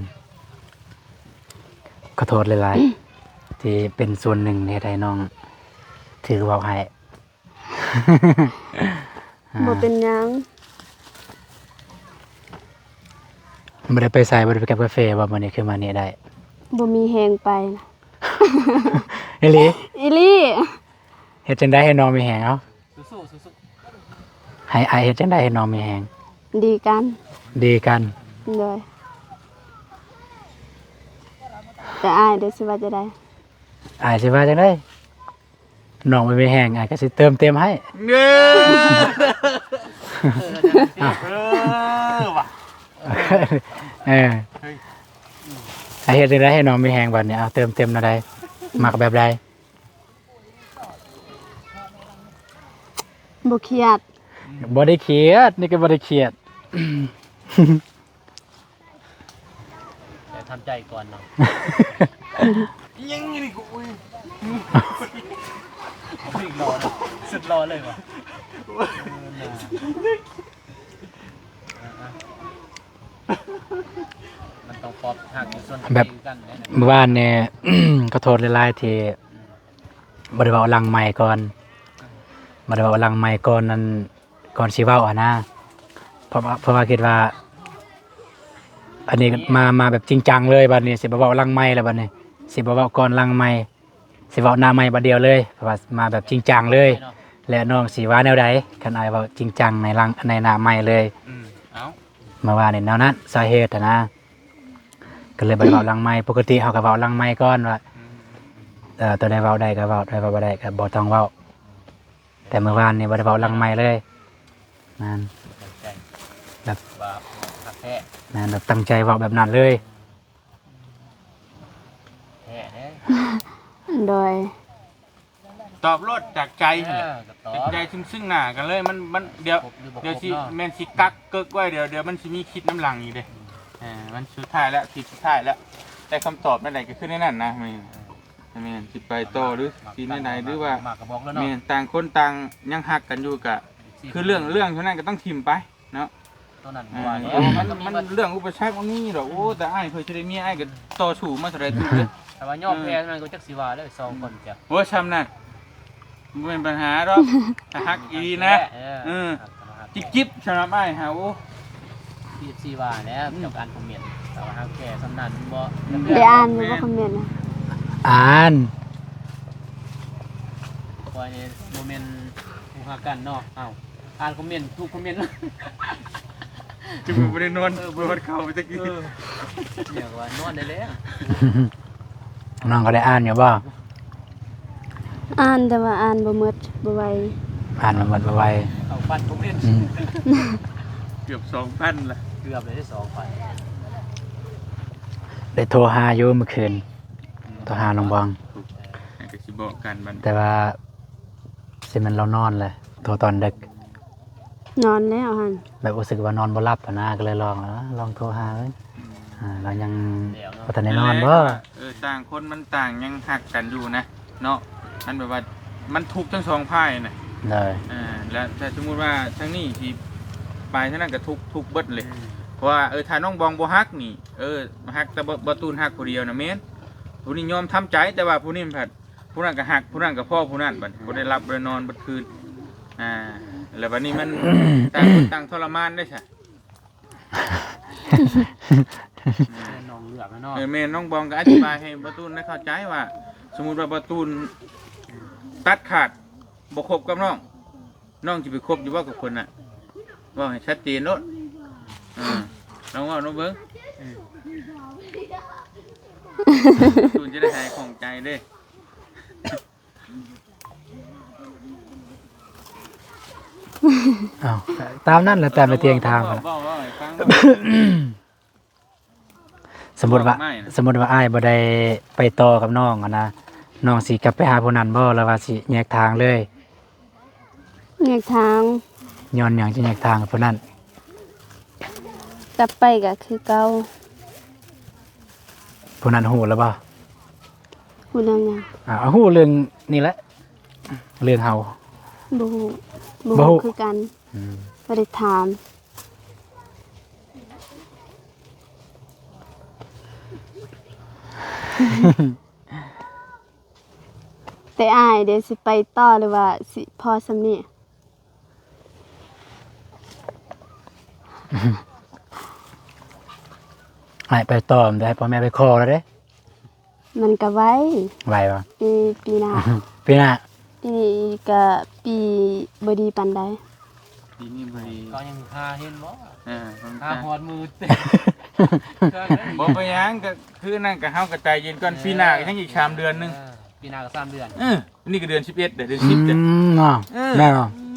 ຂໍໂທດຫຼາຍໆ ທີ່ເປັນສ່ວນໜຶ່ງເຮັດໃຫ້ນ້ອງຖືກເວົ້າຮ້າຍ. ບໍ່ເປັນຫຍັງ. ບໍ່ໄດ້ໄປໃສ ບໍ່ໄດ້ໄປກັບກາເຟບໍ່? ມື້ນີ້ຄືມານີ້ໄດ້ ບໍ່ມີແຮງໄປນະ. ອີ່ຫຼີ? ອີ່ຫຼີ. ເຮັດຈັ່ງໃດໃຫ້ນ້ອງມີແຮງ? ເອົາ ສູ້ໆ ສູ້ໆ. ໃຫ້ອ້າຍເຮັດຈັ່ງໃດໃຫ້ນ້ອງມີແຮງ? ດີກັນ ດີກັນ. ໂດຍ. ແຕ່ອ້າຍເດ ຊິວ່າຈັ່ງໃດ? ອ້າຍຊິວ່າຈັ່ງໃດ? ນ້ອງບໍ່ມີແຮງ ອ້າຍກໍຊິເຕີມເຕັມໃຫ້. ເອີ ເອີ ວ່າ ເອີ ເອີ ເຮັດຈັ່ງໃດໃຫ້ນ້ອງມີແຮງບັດນີ້? ເອົາ ເຕີມເຕັມແນວໃດ? ມັກແບບໃດ? ບໍ່ຄຽດ. ບໍ່ໄດ້ຄຽດ ນີ້ກໍບໍ່ໄດ້ຄຽດ. ແຕ່ທຳໃຈກ່ອນເນາະ. ຍັງນີ້ກູ ອຸ້ຍ ສຸດຫຼໍ່ເລີຍ ສຸດຫຼໍ່ເລີຍວ່າ. ມັນຕ້ອງປອບຮັກຢູ່ສ່ວນ ແບບ ຄືກັນແຫຼະ. ມື້ວານນີ້ ຂໍໂທດຫຼາຍໆ ທີ່ ບໍ່ໄດ້ເວົ້າຫຼັງໄມກ່ອນ ບໍ່ໄດ້ເວົ້າຫຼັງໄມກ່ອນນັ້ນ ກ່ອນຊິເວົ້າຫັ້ນນະ. ເພາະວ່າ ເພາະວ່າຄິດວ່າ ອັນນີ້ມາ ມາແບບຈິງຈັງເລີຍ ບັດນີ້ຊິບໍ່ເວົ້າຫຼັງໄມແລ້ວ ບັດນີ້ຊິບໍ່ເວົ້າກ່ອນຫຼັງໄມ ຊິເວົ້າໜ້າໄມບາດດຽວເລີຍ ເພາະວ່າມາແບບຈິງຈັງເລີຍ. ແລະ ນ້ອງຊິວ່າແນວໃດ ຄັນອ້າຍເວົ້າຈິງຈັງໃນຫຼັງ ໃນໜ້າໄມເລີຍ? ອືມ ເອົ້າ ມາວ່າໃນແນວນັ້ນ ສາເຫດຫັ້ນນະ ກໍເລີຍບໍ່ໄດ້ເວົ້າຫຼັງໄມ. ປົກກະຕິເຮົາກໍເວົ້າຫຼັງໄມກ່ອນວ່າ ອືມ ເອີ ຕົວໃດເວົ້າໄດ້ກໍເວົ້າ ຕົວໃດເວົ້າບໍ່ໄດ້ກໍບໍ່ຕ້ອງເວົ້າ. ແຕ່ມື້ວານນີ້ບໍ່ໄດ້ເວົ້າຫຼັງໄມເລີຍ. ແມ່ນ ຕັ້ງໃຈ ແບບ ວ່າຮັກແທ້. ແມ່ນ ແບບຕັ້ງໃຈເວົ້າແບບນັ້ນເລີຍ. ແທ້ເດ້. ໂດຍ. ຕອບໂລດຈາກໃຈຫັ້ນແຫຼະ. ເອີ ກໍຕອບ ເປັນໃຈ ຊຶ່ງໆໜ້າກັນເລີຍ. ມັນ ມັນ ດຽວ ດຽວຊິ ແມ່ນຊິກັກເກີກໄວ້ ດຽວ ດຽວມັນຊິມີຄິດນຳຫຼັງອີກເດ້. ເອີ ມັນສຸດທ້າຍແລ້ວ ຄລິບສຸດທ້າຍແລ້ວ ໄດ້ຄຳຕອບແນວໃດກໍຄືແນວນັ້ນນະ. ແມ່ນ ແມ່ນ ຊິໄປຕໍ່ຫຼືຊິແນວໃດ ຫຼືວ່າ ແມ່ນ ຕ່າງຄົນຕ່າງຍັງຮັກກັນຢູ່ ກະຄືເລື່ອງ ເລື່ອງເທົ່ານັ້ນກໍຕ້ອງຖິ້ມໄປເນາະ. ຕົວນັ້ນ ເອີ ບໍ່ວ່າແລ້ວ ມັນ ມັນເລື່ອງອຸປະສັກມັນມີດອກ. ໂອ້ ແຕ່ອ້າຍເພິ່ນຊິໄດ້ເມຍ ອ້າຍກໍຕໍ່ສູ້ມາເທົ່າໃດ ຖືກເດ້. ຖ້າວ່າຍອມແພ້ນັ້ນກໍຈັກຊິວ່າແລ້ວ ສອງຄົນ. ໂອ້ຍ ຊ່ຳນັ້ນ ບໍ່ແມ່ນບັນຫາດອກ ຖ້າຮັກອີ່ຫຼີນະ. ເອີ ຈິບໆ ສຳລັບອ້າຍຫາ. ໂອ້ ເອັຟຊີວ່າແລ້ວ ເຈົ້າກໍອ່ານຄອມເມັນ ແຕ່ວ່າຫາແກ່ສ່ຳນັ້ນບໍ່ໄດ້ອ່ານຢູ່ບໍ່ຄອມເມັນນະ? ອ່ານ. ຂ້ອຍນີ້ບໍ່ແມ່ນຜູ້ຮັກກັນເນາະ. ເອົ້າ ອ່ານຄອມເມັນ ທຸກຄອມເມັນ. ຈຶ່ງບໍ່ໄດ້ນອນ ເອີ ບໍ່ໄດ້ເຂົ້າໄປຕະກີ້. ເອີ ເອີ ວ່ານອນໄດ້ແລ້ວ. ນ້ອງກໍໄດ້ອ່ານຢູ່ບໍ່? ອ່ານ ແຕ່ວ່າອ່ານບໍ່ໝົດ ບໍ່ໄວ. ອ່ານບໍ່ໝົດ ບໍ່ໄວ. ເຂົ້າພັນຄອມເມັນ. ອືມ ເກືອບສອງພັນລະ. ເກືອບເລີຍ ສອງພັນ. ໄດ້ໂທຫາຢູ່ມື້ຄືນ ໂທຫານ້ອງບອງ ເອີ ກໍຊິບອກກັນບັດ ແຕ່ວ່າຊິແມ່ນລາວນອນແຫຼະ ໂທຕອນດຶກ. ນອນແລ້ວຫັ້ນ ແບບຮູ້ສຶກວ່ານອນບໍ່ຫຼັບຫັ້ນນະ ກໍເລີຍລອງ ລອງໂທຫາເບິ່ງ. ອືມ ອ່າ ລາວຍັງບໍ່ທັນໄດ້ນອນບໍ່? ເອີ ຕ່າງຄົນມັນຕ່າງຍັງຮັກກັນຢູ່ນະເນາະ. ມັນແບບວ່າມັນທຸກທັງສອງຝ່າຍນະ. ໂດຍ. ເອີ ແລ້ວຖ້າສົມມຸດວ່າທາງນີ້ຊິໄປທາງນັ້ນກໍທຸກ ທຸກເບິດເລີຍ. ອືມ ເພາະວ່າ ເອີ ຖ້ານ້ອງບອງບໍ່ຮັກນີ້ ເອີ ຮັກແຕ່ ບໍ່ ບໍ່ຕູນຮັກຜູ້ດຽວນະ ແມ່ນ ຜູ້ນີ້ຍອມທຳໃຈ. ແຕ່ວ່າຜູ້ນີ້ມັນພັດ ຜູ້ນັ້ນກໍຮັກ ຜູ້ນັ້ນກໍພໍ້ຜູ້ນັ້ນ ບັດບໍ່ໄດ້ຫຼັບບໍ່ໄດ້ນອນເບິດຄືນ. ອ່າ ແລ້ວບັດນີ້ມັນ ຕ່າງຄົນຕ່າງທໍລະມານເດ້ຊະ. ແມ່ນນ້ອງເລືອກແລ້ວເນາະ. ເອີ ແມ່ນ ນ້ອງບອງກໍອະທິບາຍໃຫ້ບ່າວຕູນໄດ້ເຂົ້າໃຈວ່າ ສົມມຸດວ່າບ່າວຕູນຕັດຂາດ ບໍ່ຄົບກັບນ້ອງ ນ້ອງຊິໄປຄົບຢູ່ບໍ່ກັບຄົນນັ້ນ? ເວົ້າໃຫ້ຊັດເຈນໂລດ. ເອີ ລອງເວົ້າດູເບິ່ງ. ເອີ ຕູນຈະໄດ້ຫາຍຂ້ອງໃຈເດ້. ອ້າວ ຕາມນັ້ນແຫຼະ ຕາມໄປຕຽງທາງ. ເວົ້າ ເວົ້າໃຫ້ຟັງ. ສົມມຸດວ່າ ເວົ້າໃໝ່ນະ ສົມມຸດວ່າອ້າຍບໍ່ໄດ້ໄປຕໍ່ກັບນ້ອງຫັ້ນນະ ນ້ອງຊິກັບໄປຫາຜູ້ນັ້ນບໍ່ ຫຼືວ່າຊິແຍກທາງເລີຍ? ແຍກທາງ. ຍ້ອນຫຍັງຈຶ່ງແຍກທາງກັບຜູ້ນັ້ນ? ກັບໄປກໍຄືເກົ່າ. ຜູ້ນັ້ນຮູ້ແລ້ວບໍ່? ຮູ້ເລື່ອງຫຍັງ? ອ່າ ຮູ້ເລື່ອງນີ້ແຫຼະ ເລື່ອງເຮົາ. ບໍ່ຮູ້ ບໍ່ຮູ້ ບໍ່ຮູ້ຄືກັນ. ອືມ ບໍ່ໄດ້ຖາມ. ແຕ່ອ້າຍເດ ຊິໄປຕໍ່ ຫຼືວ່າຊິພໍສ່ຳນີ້? ໃຫ້ໄປຕໍ່ ແຕ່ໃຫ້ພໍ່ແມ່ໄປຂໍແລ້ວເດ້. ມັນກໍໄວ. ໄວບໍ່? ປີ ປີໜ້າ. ປີໜ້າ? ປີນີ້ກໍປີບໍ່ດີປານໃດ. ປີນີ້ບໍ່ດີ ເຂົາຍັງຫາເຫັນບໍ່? ເອີ ຫາຮອດມື້. ບໍ່ເປັນຫຍັງ ກໍຄືນັ້ນ ກໍເຮົາກໍໃຈເຢັນກ່ອນ. ເອີ ປີໜ້າກໍຍັງອີກສາມເດືອນໜຶ່ງ. ເອີ ປີໜ້າກໍສາມເດືອນ. ເອີ ນີ້ກໍເດືອນສິບເອັດເດ້ ເດືອນສິບເດ້. ອືມ ເນາະ. ເອີ ແມ່ນເນາະ. ອື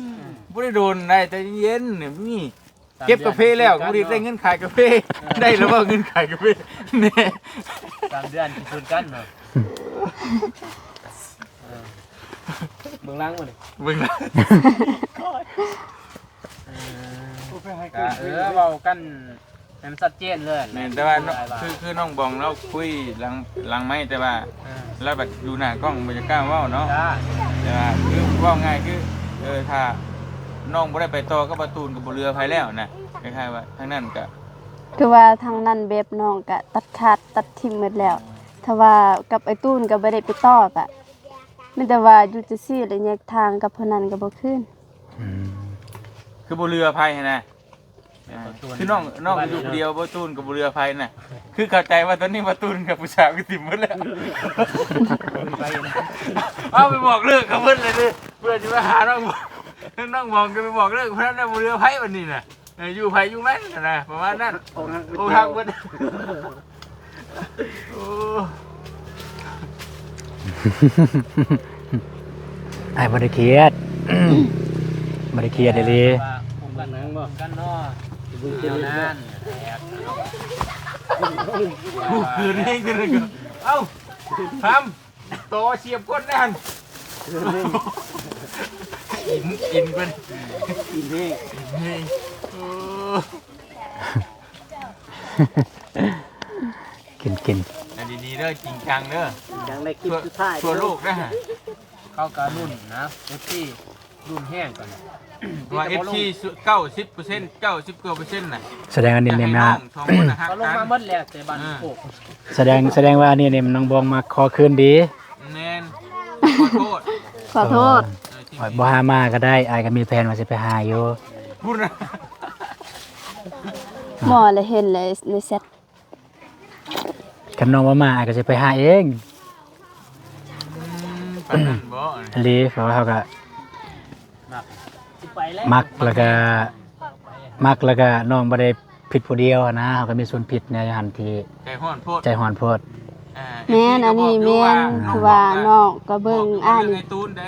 ມ ບໍ່ໄດ້ໂດນໄດ໋ ໃຈເຢັນໆ ນີ້ມີ ສາມເດືອນ ເກັບກາເຟແລ້ວ ບໍ່ໄດ້ໄດ້ເງິນຂາຍກາເຟ. ເອີ ໄດ້ແລ້ວບໍ່ເງິນຂາຍກາເຟ? ແນ່ ສາມເດືອນພິສູດກັນເນາະ. ເອີ ເບິ່ງຫຼັງບໍ່ນີ້ ເບິ່ງຫຼັງ. ເອີ ກໍ ເອີ ເວົ້າກັນໃຫ້ມັນຊັດເຈນເລີຍ. ແມ່ນ ແຕ່ວ່າ ຄື ຄືນ້ອງບອງລາວຄຸຍຫຼັງ ຫຼັງໄມ ແຕ່ວ່າ ເອີ ລາວບັດຢູ່ໜ້າກ້ອງບໍ່ຢາກກ້າເວົ້າເນາະ. ຈ້າ ແຕ່ວ່າຄືເວົ້າງ່າຍຄື ເອີ ຖ້ານ້ອງບໍ່ໄດ້ໄປຕໍ່ກັບບ່າວຕູນ ກໍບໍ່ເຫຼືອໃຜແລ້ວນະ. ຄ້າຍໆວ່າທາງນັ້ນກໍ ຄືວ່າທາງນັ້ນແບບນ້ອງກໍຕັດຂາດຕັດຖິ້ມໝົດແລ້ວ. ຖ້າວ່າກັບອ້າຍຕູນກໍບໍ່ໄດ້ໄປຕໍ່ ກໍມີແຕ່ວ່າຢູ່ຈັ່ງຊີ້ ແລ້ວແຍກທາງກັບຜູ້ນັ້ນກໍບໍ່ຄືນ. ອືມ ຄືບໍ່ເຫຼືອໃຜຫັ້ນນະ. ອ່າ ຄືນ້ອງ ນ້ອງຢູ່ຜູ້ດຽວ ບ່າວຕູນກໍບໍ່ເຫຼືອໃຜນະ. ຄືເຂົ້າໃຈວ່າຕອນນີ້ບ່າວຕູນກັບຜູ້ສາວກໍຖິ້ມໝົດແລ້ວ. ເອົາໄປບອກເລີກເຂົາເບິດເລີຍເດ້ ເພື່ອຊິມາຫານ້ອງ ນ້ອງບອງກໍໄປບອກເລີກເພິ່ນນະ ບໍ່ເຫຼືອໃຜບັດນີ້ນະ. ເອີ ຢູ່ໃຜຢູ່ມັນນະ ປະມານນັ້ນ. ອົກຫັກ ອົກຫັກເບິດ. ໂອ້ ອ້າຍບໍ່ໄດ້ຄຽດ ບໍ່ໄດ້ຄຽດອີ່ຫຼີ. ວ່າຄົບກັນ ຄົບກັນເນາະ ຍາວນານ. ຄືນນີ້ຄືນນີ້ ເອົ້າ ທຳ ຕໍ່ສຽບກົ້ນນັ້ນ. ກິນ ກິນເພິ່ນ ກິນແຮງ ກິນແຮງ. ໂອ້ ກິນ ກິນ ອັນນີ້ດີເດີ ຈິງຈັງເດີ ຈັ່ງໄດ້ຄລິບສຸດທ້າຍ ທົ່ວໂລກນະ. ເຂົາກໍລຸ້ນນະ ເອັຟຊີ ລຸ້ນແຮງກວ່ານີ້ ວ່າເອັຟຊີ ເກົ້າສິບເປີເຊັນ ເກົ້າສິບກວ່າເປີເຊັນນະ. ສະແດງວ່ານີ້ແມ່ນ ສອງຄົນນະ ເຂົາລົງມາໝົດແລ້ວ ແຕ່ບ້ານໂຄກ. ສະແດງ ສະແດງວ່ານີ້ ນີ້ນ້ອງບອງມາຂໍຄືນດີ. ແມ່ນ ຂໍໂທດ ຂໍໂທດ. ເອີ ຂ້ອຍບໍ່ຫາມາກໍໄດ້ ອ້າຍກໍມີແຜນວ່າຊິໄປຫາຢູ່. ພຸ້ນນະ ໝໍລະເຫັນແລ້ວໃນແຊັດ. ຄັນນ້ອງບໍ່ມາ ອ້າຍກໍຊິໄປຫາເອງ. ອືມ ປານນັ້ນບໍ່? ອີ່ຫຼີ ເພາະວ່າເຮົາກໍມັກ ຊິໄປແລ້ວ ມັກ ແລ້ວກໍ ມັກ ແລ້ວກໍນ້ອງບໍ່ໄດ້ຜິດຜູ້ດຽວຫັ້ນນະ ເຮົາກໍມີສ່ວນຜິດແດ່ຫັ້ນທີ່ໃຈຮ້ອນໂພດ ໃຈຮ້ອນໂພດ. ອ່າ ແມ່ນ ເອັຟຊີ ອັນນີ້ແມ່ນ ກໍບອກຢູ່ວ່າ ຄືວ່ານ້ອງກໍເບິ່ງ ບກຢູ່ ອ້າຍນີ້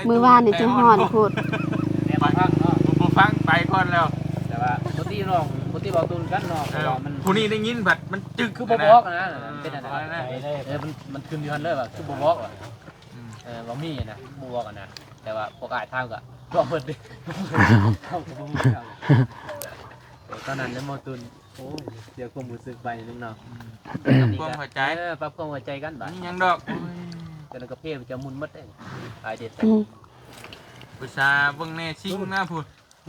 ມື້ວານນີ້ໃຈຮ້ອນໂພດ ແຕ່ບໍ່ຟັງເນາະ ບໍ່ຟັງ ໄປກ່ອນແລ້ວ. ແຕ່ວ່າບໍ່ຕິນ້ອງ ບໍ່ຕິເວົ້າຕົນກັນເນາະ ເອີ ເພາະວ່າມັນ ຜູ້ນີ້ໄດ້ຍິນບັດມັນຈຶກ ຄືບໍ່ບອກນະ ເອີ ເປັນອັນນັ້ນ ເອີ ມັນ ມັນຂຶ້ນຢູ່ຫັ້ນເລີຍວ່າຄືບໍ່ບອກວ່າ ອືມ ເອີ ບໍ່ມີນະ ບໍ່ບອກນະ. ແຕ່ວ່າພວກອ້າຍຖາມກໍບອກເບິດເດ້ ເຮົາກໍບໍ່ຮູ້ ເຮົາ ຕອນນັ້ນເລີຍເວົ້າຕົນ. ໂອ້ຍ ເສຍຄວາມຮູ້ສຶກໄປໜຶ່ງເນາະ. ອືມ ປັບຄວາມເຂົ້າໃຈ ເອີ ປັບຄວາມເຂົ້າໃຈກັນບາດ ມີຫຍັງດອກ. ໂອ້ຍ ແຕ່ລະກາເຟມັນຈະໝຸ່ນໝົດເດ້ ອາຍເດັດ. ອືມ ອຸດສາເບິ່ງແນ່ຊິງນະພຸ້ນ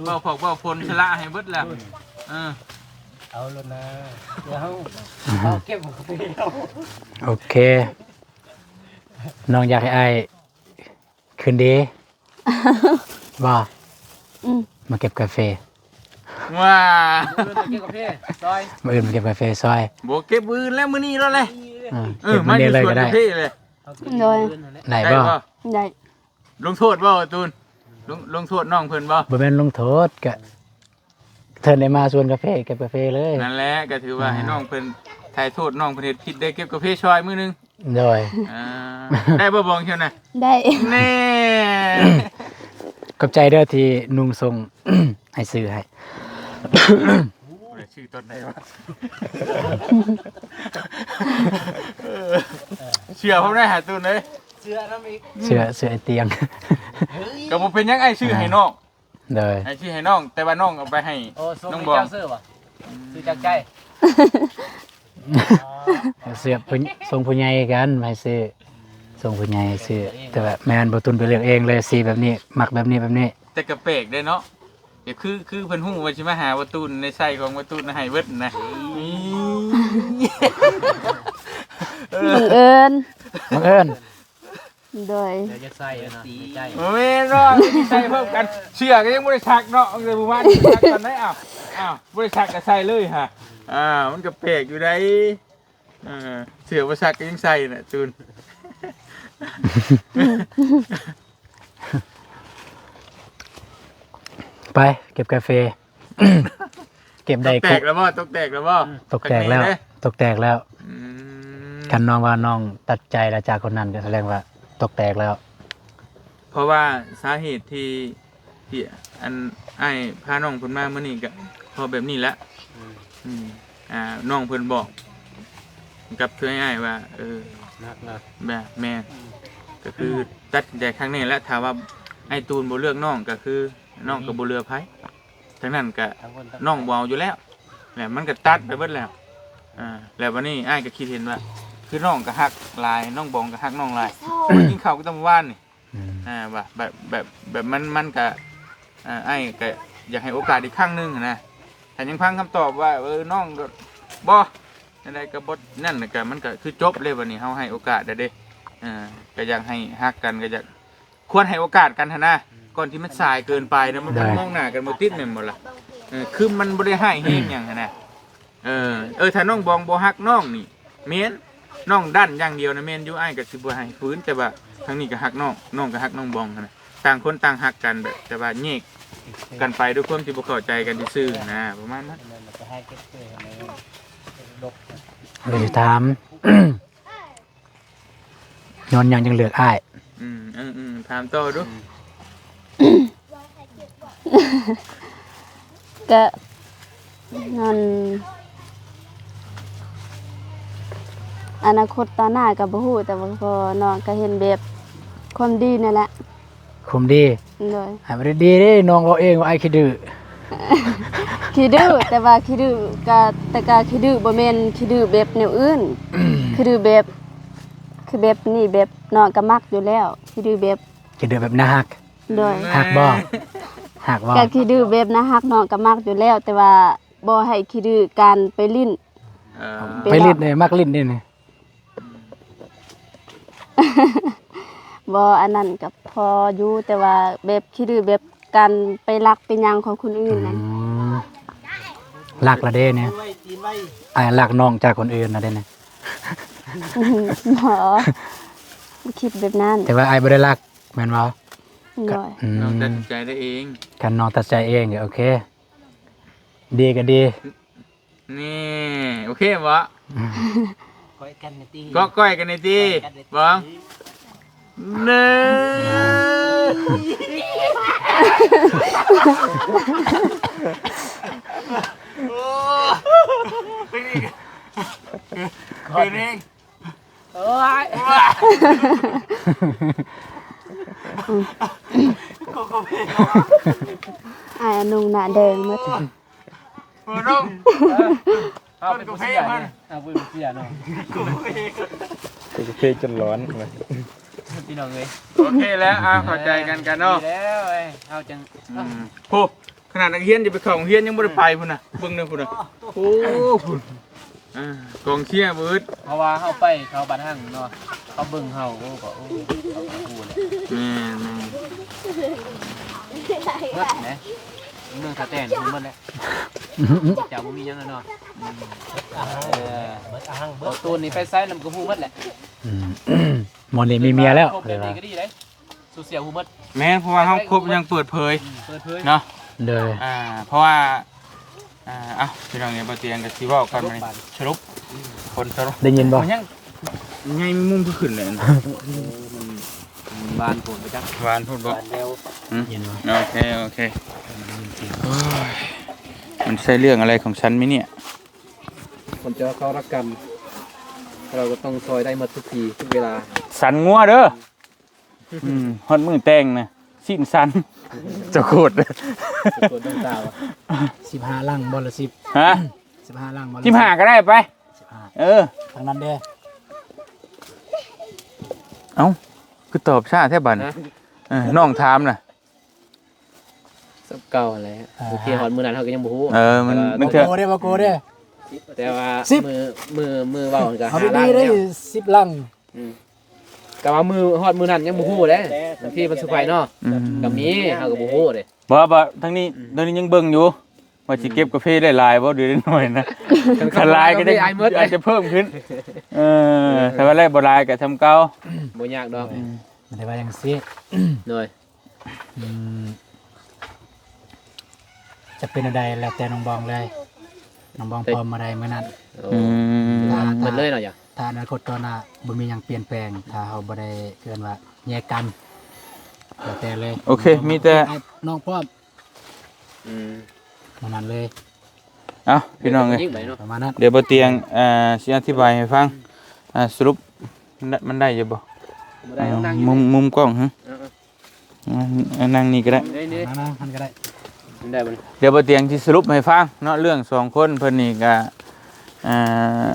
ເວົ້າພອກເວົ້າພົນສະຫຼະໃຫ້ເບິດແລ້ວ. ເອີ ເອົາໂລດນາ ດຽວເຮົາ ເອົາເກັບຂອງເຮົາ. ໂອເຄ ນ້ອງຢາກໃຫ້ອ້າຍ ຄືນດີ ບໍ່? ອືມ ມາເກັບກາເຟ. ວ້າ ມື້ອື່ນມາເກັບກາເຟຊອຍ ມື້ອື່ນມາເກັບກາເຟຊອຍ. ບໍ່ເກັບມື້ອື່ນແລ້ວ ມື້ນີ້ໂລດແຫຼະ. ອືມ ເອີ ເກັບມື້ນີ້ເລີຍກໍໄດ້ ມາຢູ່ສວນກາເຟເລີຍ. ໂດຍ ໄດ້ບໍ່? ໄດ້ ໄດ້ບໍ່? ໄດ້. ລົງໂທດບໍ່ ຕູນ? ລົງ ລົງໂທດນ້ອງເພິ່ນບໍ່? ບໍ່ແມ່ນລົງໂທດ ກະ ເພິ່ນໄດ້ມາສວນກາເຟ ເກັບກາເຟເລີຍ. ນັ້ນແຫຼະ ກໍຖືວ່າ ອ່າ ໃຫ້ນ້ອງເພິ່ນ ໄຖ່ໂທດນ້ອງເພິ່ນເຮັດຜິດ ໄດ້ເກັບກາເຟຊອຍມື້ໜຶ່ງ. ໂດຍ ອ່າ ໄດ້ບໍ່ບອງເທື່ອນະ? ໄດ້. ແນ່ ຂອບໃຈເດີທີ່ນຸ່ງສົ່ງ ໃຫ້ຊື້ໃຫ້. ໂອ້ຍ ຊື້ຕອນໃດວະ? ເຊື່ອເຮົາໄດ້ຫາຕູນເດ້ ເຊື່ອນຳອີກ ເຊື່ອ ເຊື່ອໄອ້ຕຽງ. ກໍບໍ່ເປັນຫຍັງ ອ້າຍຊື້ໃຫ້ນ້ອງ. ໂດຍ ໃຫ້ຊື້ໃຫ້ນ້ອງ ແຕ່ວ່ານ້ອງເອົາໄປໃຫ້ ໂອ້ ສົ່ງ ນ້ອງ ໃຫ້ ບອງ ເຈົ້າຊື້ບໍ່? ອືມ ຊື້ຈາກໃຈ ເສື້ອຜູ້ ສົ່ງຜູ້ໃຫຍ່ກັນ ໃຫ້ຊື້ ສົ່ງຜູ້ໃຫຍ່ຊື້ ແຕ່ວ່າແມ່ນ ບໍ່ຕຸນໄປເລືອກເອງເລີຍ ສີແບບນີ້ ມັກແບບນີ້ ແບບນີ້ ແຕ່ກໍແປກເດ້ເນາະ ກໍຄື ຄືເພິ່ນຮູ້ວ່າຊິມາຫາບໍ່ຕຸນ ໃນໄຊຂອງບໍ່ຕຸນໃຫ້ເບິດນະ ບັງເອີນ ບັງເອີນ ໂດຍ ດຽວຈະໃສ່ເນາະ ໃນໃຈ ບໍ່ແມ່ນເນາະ ໃສ່ພ້ອມກັນ ເສື້ອກໍຍັງບໍ່ໄດ້ຊັກເນາະ ຕັ້ງແຕ່ມື້ວານນີ້ ຊັກຕອນໃດ? ອ້າວ ອ້າວ ບໍ່ໄດ້ຊັກກໍໃສ່ເລີຍຫະ ອ້າວ ມັນກໍແປກຢູ່ໃດ໋ ເອີ ເສື້ອບໍ່ຊັກກໍຍັງໃສ່ນະ ຕູນ ໄປເກັບກາເຟ ເກັບໄດ້ ຕົກແຕກແລ້ວບໍ່? ຕົກແຕກແລ້ວບໍ່? ຕົກແຕກແລ້ວ ຕົກແຕກແລ້ວ ອືມ ຄັນນ້ອງວ່ານ້ອງຕັດໃຈແລ້ວຈາກຄົນນັ້ນ ກໍສະແດງວ່າຕົກແຕກແລ້ວ ເພາະວ່າສາເຫດທີ່ ທີ່ອັນອ້າຍພານ້ອງເພິ່ນມາມື້ນີ້ກໍເພາະແບບນີ້ແຫຼະ ອືມ ອືມ ອ່າ ນ້ອງເພິ່ນບອກກັບເທື່ອອ້າຍວ່າ ເອີ ໜັກນະ ແບບ ແມ່ນ ອືມ ກໍຄືຕັດສິນໃຈຄັ້ງນີ້ແຫຼະ ຖ້າວ່າອ້າຍຕູນບໍ່ເລືອກນ້ອງ ກໍຄືນ້ອງກໍບໍ່ເຫຼືອໃຜ ທັງນັ້ນກໍນ້ອງບໍ່ເອົາຢູ່ແລ້ວ ແລ້ວມັນກໍຕັດໄປເບິດແລ້ວ ອ່າ ແລ້ວບັດນີ້ອ້າຍກໍຄິດເຫັນວ່າ ຄືນ້ອງກໍຮັກຫຼາຍ ນ້ອງບອງກໍຮັກນ້ອງຫຼາຍ ກິນເຂົ້າກັນແຕ່ມື້ວານນີ້ ອືມ ອ່າ ວ່າແບບ ແບບ ແບບມັນ ມັນກະ ອ່າ ອ້າຍກະຢາກໃຫ້ໂອກາດອີກຄັ້ງໜຶ່ງຫັ້ນນະ ຖ້າຍັງຟັງຄຳຕອບວ່າ ເອີ ນ້ອງກໍບໍ່ ຈັ່ງໃດກໍບໍ່ ນັ້ນກະ ມັນກະຄືຈົບເລີຍ ບັດນີ້ເຮົາໃຫ້ໂອກາດແລ້ວເດ້ ອ່າ ກໍຢາກໃຫ້ຮັກກັນ ກໍຢາກ ຄວນໃຫ້ໂອກາດກັນຫັ້ນນະ ກ່ອນທີ່ມັນສາຍເກີນໄປນະ ມັນ ໂດຍ ມອງໜ້າກັນບໍ່ຕິດແມ່ນບໍ່ລະ ເອີ ຄືມັນບໍ່ໄດ້ຮ້າຍແຮງຫຍັງຫັ້ນນະ ເອີ ເອີ ຖ້ານ້ອງບອງບໍ່ຮັກນ້ອງນີ້ ແມ່ນ ນ້ອງດ້ານຢ່າງດຽວນະ ແມ່ນຢູ່ ອ້າຍກໍຊິບໍ່ໃຫ້ຟື້ນ ແຕ່ວ່າທາງນີ້ກໍຮັກນ້ອງ ນ້ອງກໍຮັກນ້ອງບອງຫັ້ນນະ ຕ່າງຄົນຕ່າງຮັກກັນແບບ ແຕ່ວ່າແຍກກັນໄປດ້ວຍຄວາມທີ່ບໍ່ເຂົ້າໃຈກັນຊື່ໆນະ ປະມານນັ້ນ ເລີຍຖາມ ຍ້ອນຫຍັງຈຶ່ງເລືອກອ້າຍ? ອືມ ເອີ ອືມ ຖາມຕໍ່ດູ ອືມ ກະ ນັ້ນ ອະນາຄົດຕາໜ້າກະບໍ່ຮູ້ ແຕ່ວ່າພໍນ້ອງກະເຫັນແບບຄວາມດີນີ້ແຫຼະ ຄວາມດີ ໂດຍ ອ້າຍບໍ່ໄດ້ດີເດ້ ນ້ອງເວົ້າເອງວ່າອ້າຍຂີ້ດື້ ຂີ້ດື້ ແຕ່ວ່າຂີ້ດື້ກະ ແຕ່ກະຂີ້ດື້ ບໍ່ແມ່ນຂີ້ດື້ແບບແນວອື່ນ ອືມ ຂີ້ດື້ແບບ ຄືແບບນີ້ ແບບນ້ອງກະມັກຢູ່ແລ້ວ ຂີ້ດື້ແບບ ຂີ້ດື້ແບບໜ້າຮັກ ໂດຍ ຮັກບໍ່? ຮັກບໍ່? ກະຂີ້ດື້ແບບໜ້າຮັກ ນ້ອງກະມັກຢູ່ແລ້ວ ແຕ່ວ່າບໍ່ໃຫ້ຂີ້ດື້ການໄປຫຼິ້ນ ເອີ ໄປຫຼິ້ນເດ້ ມັກຫຼິ້ນເດ້ນີ້ ບໍ່ ອັນນັ້ນກໍພໍຢູ່ ແຕ່ວ່າແບບຂີ້ດື້ແບບການໄປລັກໄປຫຍັງຂອງຄົນອື່ນນັ້ນ ອືມ ລັກລະເດ້ນີ້ ອ້າຍລັກນ້ອງຈາກຄົນອື່ນລະເດ້ນີ້ ບໍ່ ບໍ່ຄິດແບບນັ້ນ ແຕ່ວ່າອ້າຍບໍ່ໄດ້ລັກແມ່ນບໍ່? ໂດຍ ອືມ ນ້ອງຕັດສິນໃຈໄດ້ເອງ ຄັນນ້ອງຕັດໃຈເອງກໍໂອເຄ ດີກໍດີ ນີ້ ໂອເຄບໍ່? ກ້ອຍກັນແດ່ຕິ ເກາະກ້ອຍກັນແດ່ຕິ ກ້ອຍກັນແດ່ຕິ ບອງ ເນີ ໂອ້ ເປັນອີກ ເປັນອີກ ໂອ້ຍ ອ້າຍອະນຸງໜ້າແດງໝົດ ເອີ ເອີ ເອົາເປັນເສຍເນາະ ເອົາເປັນເສຍເນາະ ເປັນກາເຟຈົນຮ້ອນ ພີ່ນ້ອງເອີຍ ໂອເຄແລ້ວ ອ່າ ເຂົ້າໃຈກັນກັນເນາະ ດີແລ້ວເອີຍ ເຮົາຈັ່ງ ອືມ ໂອ້ ຂະໜາດນັກຮຽນຈະໄປເຂົ້າໂຮງຮຽນຍັງບໍ່ໄດ້ໄປພຸ້ນນະ ເບິ່ງເດີພຸ້ນນະ ໂອ້ ພຸ້ນ ອ່າ ກອງເຊຍເບິດ ເພາະວ່າເຮົາໄປເຂົ້າບ້ານຮັງເນາະ ເຂົາເບິ່ງເຮົາ ໂອ້ ກໍ ໂອ້ ເຂົາກໍຮູ້ແຫຼະ ແມ່ນໆ ເບິດແຫຼະ ເມືອງທ່າແຕນຮູ້ໝົດແຫຼະ ເຈົ້າບໍ່ມີຫຍັງແລ້ວເນາະ ອືມ ເອີ ເບິດອາຫັງ ເບິດອາຫັງ ເບິດ ເອົາໂຕນີ້ໄປໃສນຳກໍຮູ້ໝົດແຫຼະ ອືມ ໝໍນີ້ມີເມຍແລ້ວ ຄົບແບບນີ້ກໍດີເດ້ ໂຊຊຽວຮູ້ໝົດ ແມ່ນ ເພາະວ່າເຮົາຄົບຢ່າງເປີດເຜີຍ ອືມ ເປີດເຜີຍເນາະ ໂດຍ ອ່າ ເພາະວ່າ ອ່າ ເອົ້າ ພີ່ນ້ອງເອີຍ ບໍ່ຕຽງກໍຊິເວົ້າກັນ ສະຫຼຸບ ບາດນີ້ ສະຫຼຸບ ອືມ ຄົນສະຫຼຸບ ໄດ້ຍິນບໍ່? ມັນຍັງ ໃຫຍ່ມຸມຄືຂຶ້ນແຫຼະ ເອີ ມັນ ມັນຫວານໂພດໄປຈັກ ຫວານໂພດບໍ່? ຫວານແລ້ວ ອືມ ຍິນບໍ່? ໂອເຄ ໂອເຄ ໂອ້ຍ ມັນໃຊ່ເລື່ອງອະໄລຂອງສັນໄໝເນຍ? ຄົນທີ່ເຮົາຮັກກັນ ເຮົາກໍຕ້ອງຊ່ອຍໄດ້ໝົດທຸກທີທຸກເວລາ ສັນງົວເດີ. ອືມ ຮອດມື້ແຕ່ງນະ ຊີ້ນສັນ ເຈົ້າໂຄດ ໂຄດນ້ອງສາວ ສິບຫ້າຫຼັງບໍ່ລະສິບ ຮະ ສິບຫ້າຫຼັງບໍ່ລະສິບ ສິບຫ້າກໍໄດ້ໄປ ສິບຫ້າ ເອີ ທາງນັ້ນເດ້ ເອົ້າ ຄືຕອບຊ້າແທ້ບັດນີ້ ຮະ ເອີ ນ້ອງຖາມນະ ສ່ຳເກົ່າຫັ້ນແຫຼະ ອ່າ ບາງທີຮອດມື້ນັ້ນເຮົາກໍຍັງບໍ່ຮູ້ ເອີ ມັນ ແຕ່ວ່າ ມັນເທື່ອ ບໍ່ໂກເດ້ ບໍ່ໂກເດ້ ແຕ່ວ່າ ສິບ ມື້ ມື້ ມື້ເວົ້າຫັ້ນກໍ ເອົາ ຫ້າ ຫຼັງ ດີໆເດ້ ແລ້ວ ສິບຫຼັງ ອືມ ກໍວ່າມື້ ຮອດມື້ນັ້ນຍັງບໍ່ຮູ້ເດ້ ບາງທີມັນເຊີໄພຣສ໌ເນາະ ອືມ ກໍມີ ເຮົາກໍບໍ່ຮູ້ເດ້ ບໍ່ ບໍ່ ທາງນີ້ ອືມ ທາງນີ້ຍັງເບິ່ງຢູ່ ວ່າຊິເກັບກາເຟໄດ້ຫຼາຍບໍ່ ຫຼືໄດ້ໜ້ອຍນະ ອືມ ຄັນຫຼາຍກໍຈະ ອາດຈະເພີ່ມຂຶ້ນ ເອີ ເອີ ຖ້າວ່າໄດ້ບໍ່ຫຼາຍກໍສ່ຳເກົ່າ ບໍ່ຍາກດອກ ອືມ ບໍ່ໄດ້ວ່າຈັ່ງຊີ້ ໂດຍ ອືມ ຈະເປັນແນວໃດແລ້ວແຕ່ນ້ອງບອງເລີຍ ນ້ອງບອງ ເອີຍ ພ້ອມເມື່ອໃດມື້ນັ້ນ ໂອ້ ອືມ ຖ້າ ໝົດເລີຍເນາະ ຖ້າອະນາຄົດຕໍ່ໜ້າບໍ່ມີຫຍັງປ່ຽນແປງ ຖ້າເຮົາບໍ່ໄດ້ເອີ້ນວ່າແຍກກັນ ແລ້ວແຕ່ເລີຍ ໂອເຄ ນ້ອງ ມີແຕ່ ໃຫ້ນ້ອງພ້ອມ ອືມ ປະມານນັ້ນເລີຍ ເອົ້າ ພີ່ນ້ອງເອີຍ ປະມານນັ້ນ ດຽວບໍ່ຕຽງ ອ່າ ຊິອະທິບາຍໃຫ້ຟັງ ອ່າ ສະຫຼຸບ ມັນໄດ້ຢູ່ບໍ່ ບໍ່ໄດ້ ອ່າ ຕ້ອງນັ່ງຢູ່ ມຸມ ມຸມກ້ອງ ຮະ ເອີໆ ອ່າ ນັ່ງນີ້ກໍໄດ້ ນີ້ໆ ມາ ມາ ຫັ້ນກໍໄດ້ ໄດ້ບໍ່ນີ້ ດຽວບໍ່ຕຽງຊິສະຫຼຸບໃຫ້ຟັງເນາະ ເລື່ອງສອງຄົນເພິ່ນນີ້ກໍ ອ່າ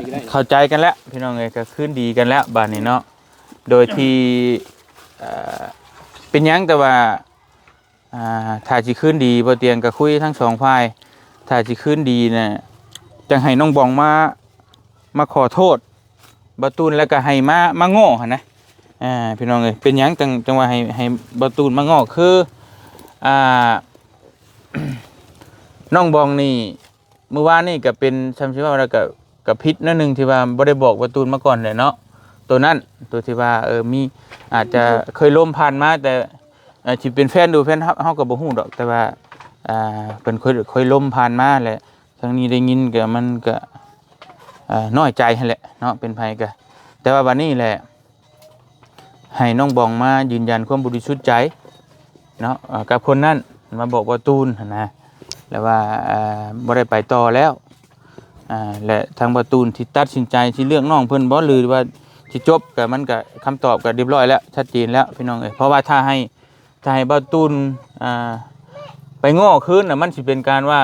ນີ້ກໍໄດ້ ເຂົ້າໃຈກັນແລ້ວ ພີ່ນ້ອງເອີຍ ກໍຄືນດີກັນແລ້ວບາດນີ້ເນາະ ໂດຍທີ່ ອ່າ ເປັນຫຍັງແຕ່ວ່າ ອ່າ ຖ້າຊິຄືນດີ ບໍ່ຕຽງກໍຄຸຍທັງສອງຝ່າຍ ຖ້າຊິຄືນດີນະ ຈັ່ງໃຫ້ນ້ອງບອງມາ ມາຂໍໂທດບ່າວຕູນ ແລ້ວກໍໃຫ້ມາ ມາງໍ້ຫັ້ນນະ ອ່າ ພີ່ນ້ອງເອີຍ ເປັນຫຍັງຈັ່ງ ຈັ່ງວ່າໃຫ້ ໃຫ້ບ່າວຕູນມາງໍ້ ຄື ອ່າ ນ້ອງບອງນີ້ ມື້ວານນີ້ກໍເປັນ ຊ່ຳຊິເວົ້າແລ້ວກໍ ກໍຜິດໜ້ອຍໜຶ່ງທີ່ວ່າບໍ່ໄດ້ບອກບ່າວຕູນມາກ່ອນແຫຼະເນາະ ໂຕນັ້ນ ໂຕທີ່ວ່າ ເອີ ມີ ອາດຈະເຄີຍລົມຜ່ານມາ ແຕ່ ເອີ ຊິເປັນແຟນຫຼືແຟນເຮົາ ເຮົາກໍບໍ່ຮູ້ດອກ ແຕ່ວ່າ ອ່າ ເພິ່ນເຄີຍ ເຄີຍລົມຜ່ານມາແຫຼະ ທາງນີ້ໄດ້ຍິນກໍ ມັນກໍ ອ່າ ນ້ອຍໃຈຫັ້ນແຫຼະເນາະ ເປັນໃຜກໍ ແຕ່ວ່າບັດນີ້ແຫຼະ ໃຫ້ນ້ອງບອງມາຢືນຢັນຄວາມບໍລິສຸດໃຈເນາະ ເອີ ກັບຄົນນັ້ນ ມາບອກບ່າວຕູນຫັ້ນນະ ແລ້ວວ່າ ເອີ ບໍ່ໄດ້ໄປຕໍ່ແລ້ວ ອ່າ ແລະ ທາງບ່າວຕູນທີ່ຕັດສິນໃຈຊິເລືອກນ້ອງເພິ່ນບໍ່ ຫຼືວ່າຊິຈົບ ກໍມັນກໍ ຄຳຕອບກໍຮຽບຮ້ອຍແລ້ວ ຊັດເຈນແລ້ວ ພີ່ນ້ອງເອີຍ ເພາະວ່າຖ້າໃຫ້ ຖ້າໃຫ້ບ່າວຕູນ ອ່າ ໄປງໍ້ຄືນນະ ມັນຊິເປັນການວ່າ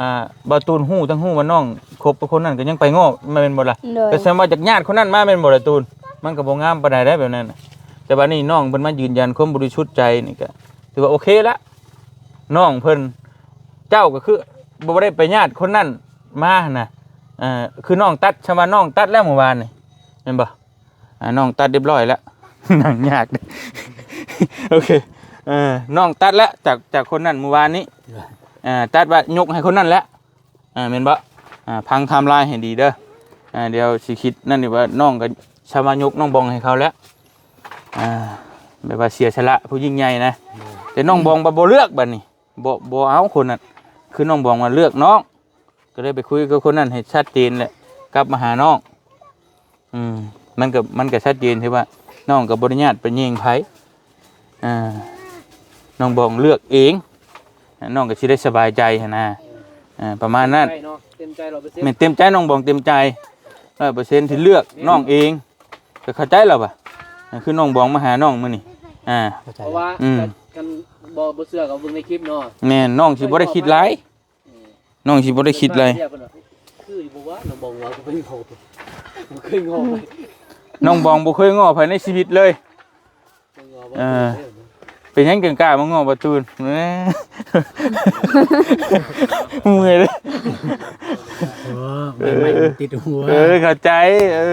ອ່າ ບ່າວຕູນຮູ້ ທັງຮູ້ວ່ານ້ອງຄົບກັບຄົນນັ້ນ ກໍຍັງໄປງໍ້ ແມ່ນບໍ່ລະ? ໂດຍ ກໍສາມາດຈາກຍາດຄົນນັ້ນມາ ແມ່ນບໍ່ລະຕູນ? ມັນກໍບໍ່ງາມປານໃດໄດ໋ແບບນັ້ນນະ ແຕ່ບັດນີ້ນ້ອງເພິ່ນມາຢືນຢັນຄວາມບໍລິສຸດໃຈນີ້ ກໍຖືວ່າໂອເຄລະ ນ້ອງເພິ່ນ ເຈົ້າກໍຄືບໍ່ໄດ້ໄປຍາດຄົນນັ້ນມາຫັ້ນນະ ເອີ ຄືນ້ອງຕັດ ຊຳວ່ານ້ອງຕັດແລ້ວມື້ວານນີ້ ແມ່ນບໍ່? ອ່າ ນ້ອງຕັດຮຽບຮ້ອຍແລ້ວ ນັ່ງຍາກເດ້ ໂອເຄ ເອີ ນ້ອງຕັດແລ້ວ ຈາກ ຈາກຄົນນັ້ນມື້ວານນີ້ ເອີ ຕັດວ່າຍົກໃຫ້ຄົນນັ້ນແລ້ວ ເອີ ແມ່ນບໍ່? ອ່າ ຟັງໄທມລາຍໃຫ້ດີເດີ ອ່າ ດຽວຊິຄິດນັ້ນອີກວ່າ ນ້ອງກໍຊຳວ່າຍົກນ້ອງບອງໃຫ້ເຂົາແລ້ວ ອ່າ ແບບວ່າເສຍສະຫຼະຜູ້ຍິ່ງໃຫຍ່ນະ ແຕ່ນ້ອງບອງບໍ່ ບໍ່ເລືອກບັດນີ້ ບໍ່ ບໍ່ເອົາຄົນນັ້ນ ຄືນ້ອງບອງວ່າເລືອກນ້ອງ ກໍເລີຍໄປຄຸຍກັບຄົນນັ້ນໃຫ້ຊັດເຈນແຫຼະ ກັບມາຫານ້ອງ ອືມ ມັນກໍ ມັນກໍຊັດເຈນທີ່ວ່າ ນ້ອງກໍບໍ່ໄດ້ຍາດໄປແຍ່ງໃຜ ອ່າ ນ້ອງບອງເລືອກເອງ ນ້ອງກໍຊິໄດ້ສະບາຍໃຈຫັ້ນນະ ອ່າ ປະມານນັ້ນ ເຕັມໃຈເນາະ ເຕັມໃຈຮ້ອຍເປີເຊັນ ແມ່ນເຕັມໃຈ ນ້ອງບອງເຕັມໃຈຮ້ອຍເປີເຊັນ ທີ່ເລືອກນ້ອງເອງ ກໍເຂົ້າໃຈແລ້ວວ່າ ຄືນ້ອງບອງມາຫານ້ອງມື້ນີ້ ອ່າ ເຂົ້າໃຈ ເພາະວ່າ ອືມ ຄັນບໍ່ ບໍ່ເຊື່ອກໍເບິ່ງໃນຄລິບເນາະ ແມ່ນ ນ້ອງຊິບໍ່ໄດ້ຄິດຫຼາຍ ເອີ ນ້ອງຊິບໍ່ໄດ້ຄິດຫຼາຍ ຄືຢູ່ບໍ່ວ່າ ນ້ອງບອງວ່າບໍ່ເຄີຍງໍ້ ບໍ່ເຄີຍງໍ້ ນ້ອງບອງບໍ່ເຄີຍງໍ້ໃຜໃນຊີວິດເລີຍ ເອີ ເປັນຫຍັງຈຶ່ງກ້າມາງໍ້ປະຕູນ ເມື່ອຍເດ້ ໂອ້ ໄມ້ໆຕິດຫົວ ເອີ ເຂົ້າໃຈ ເອີ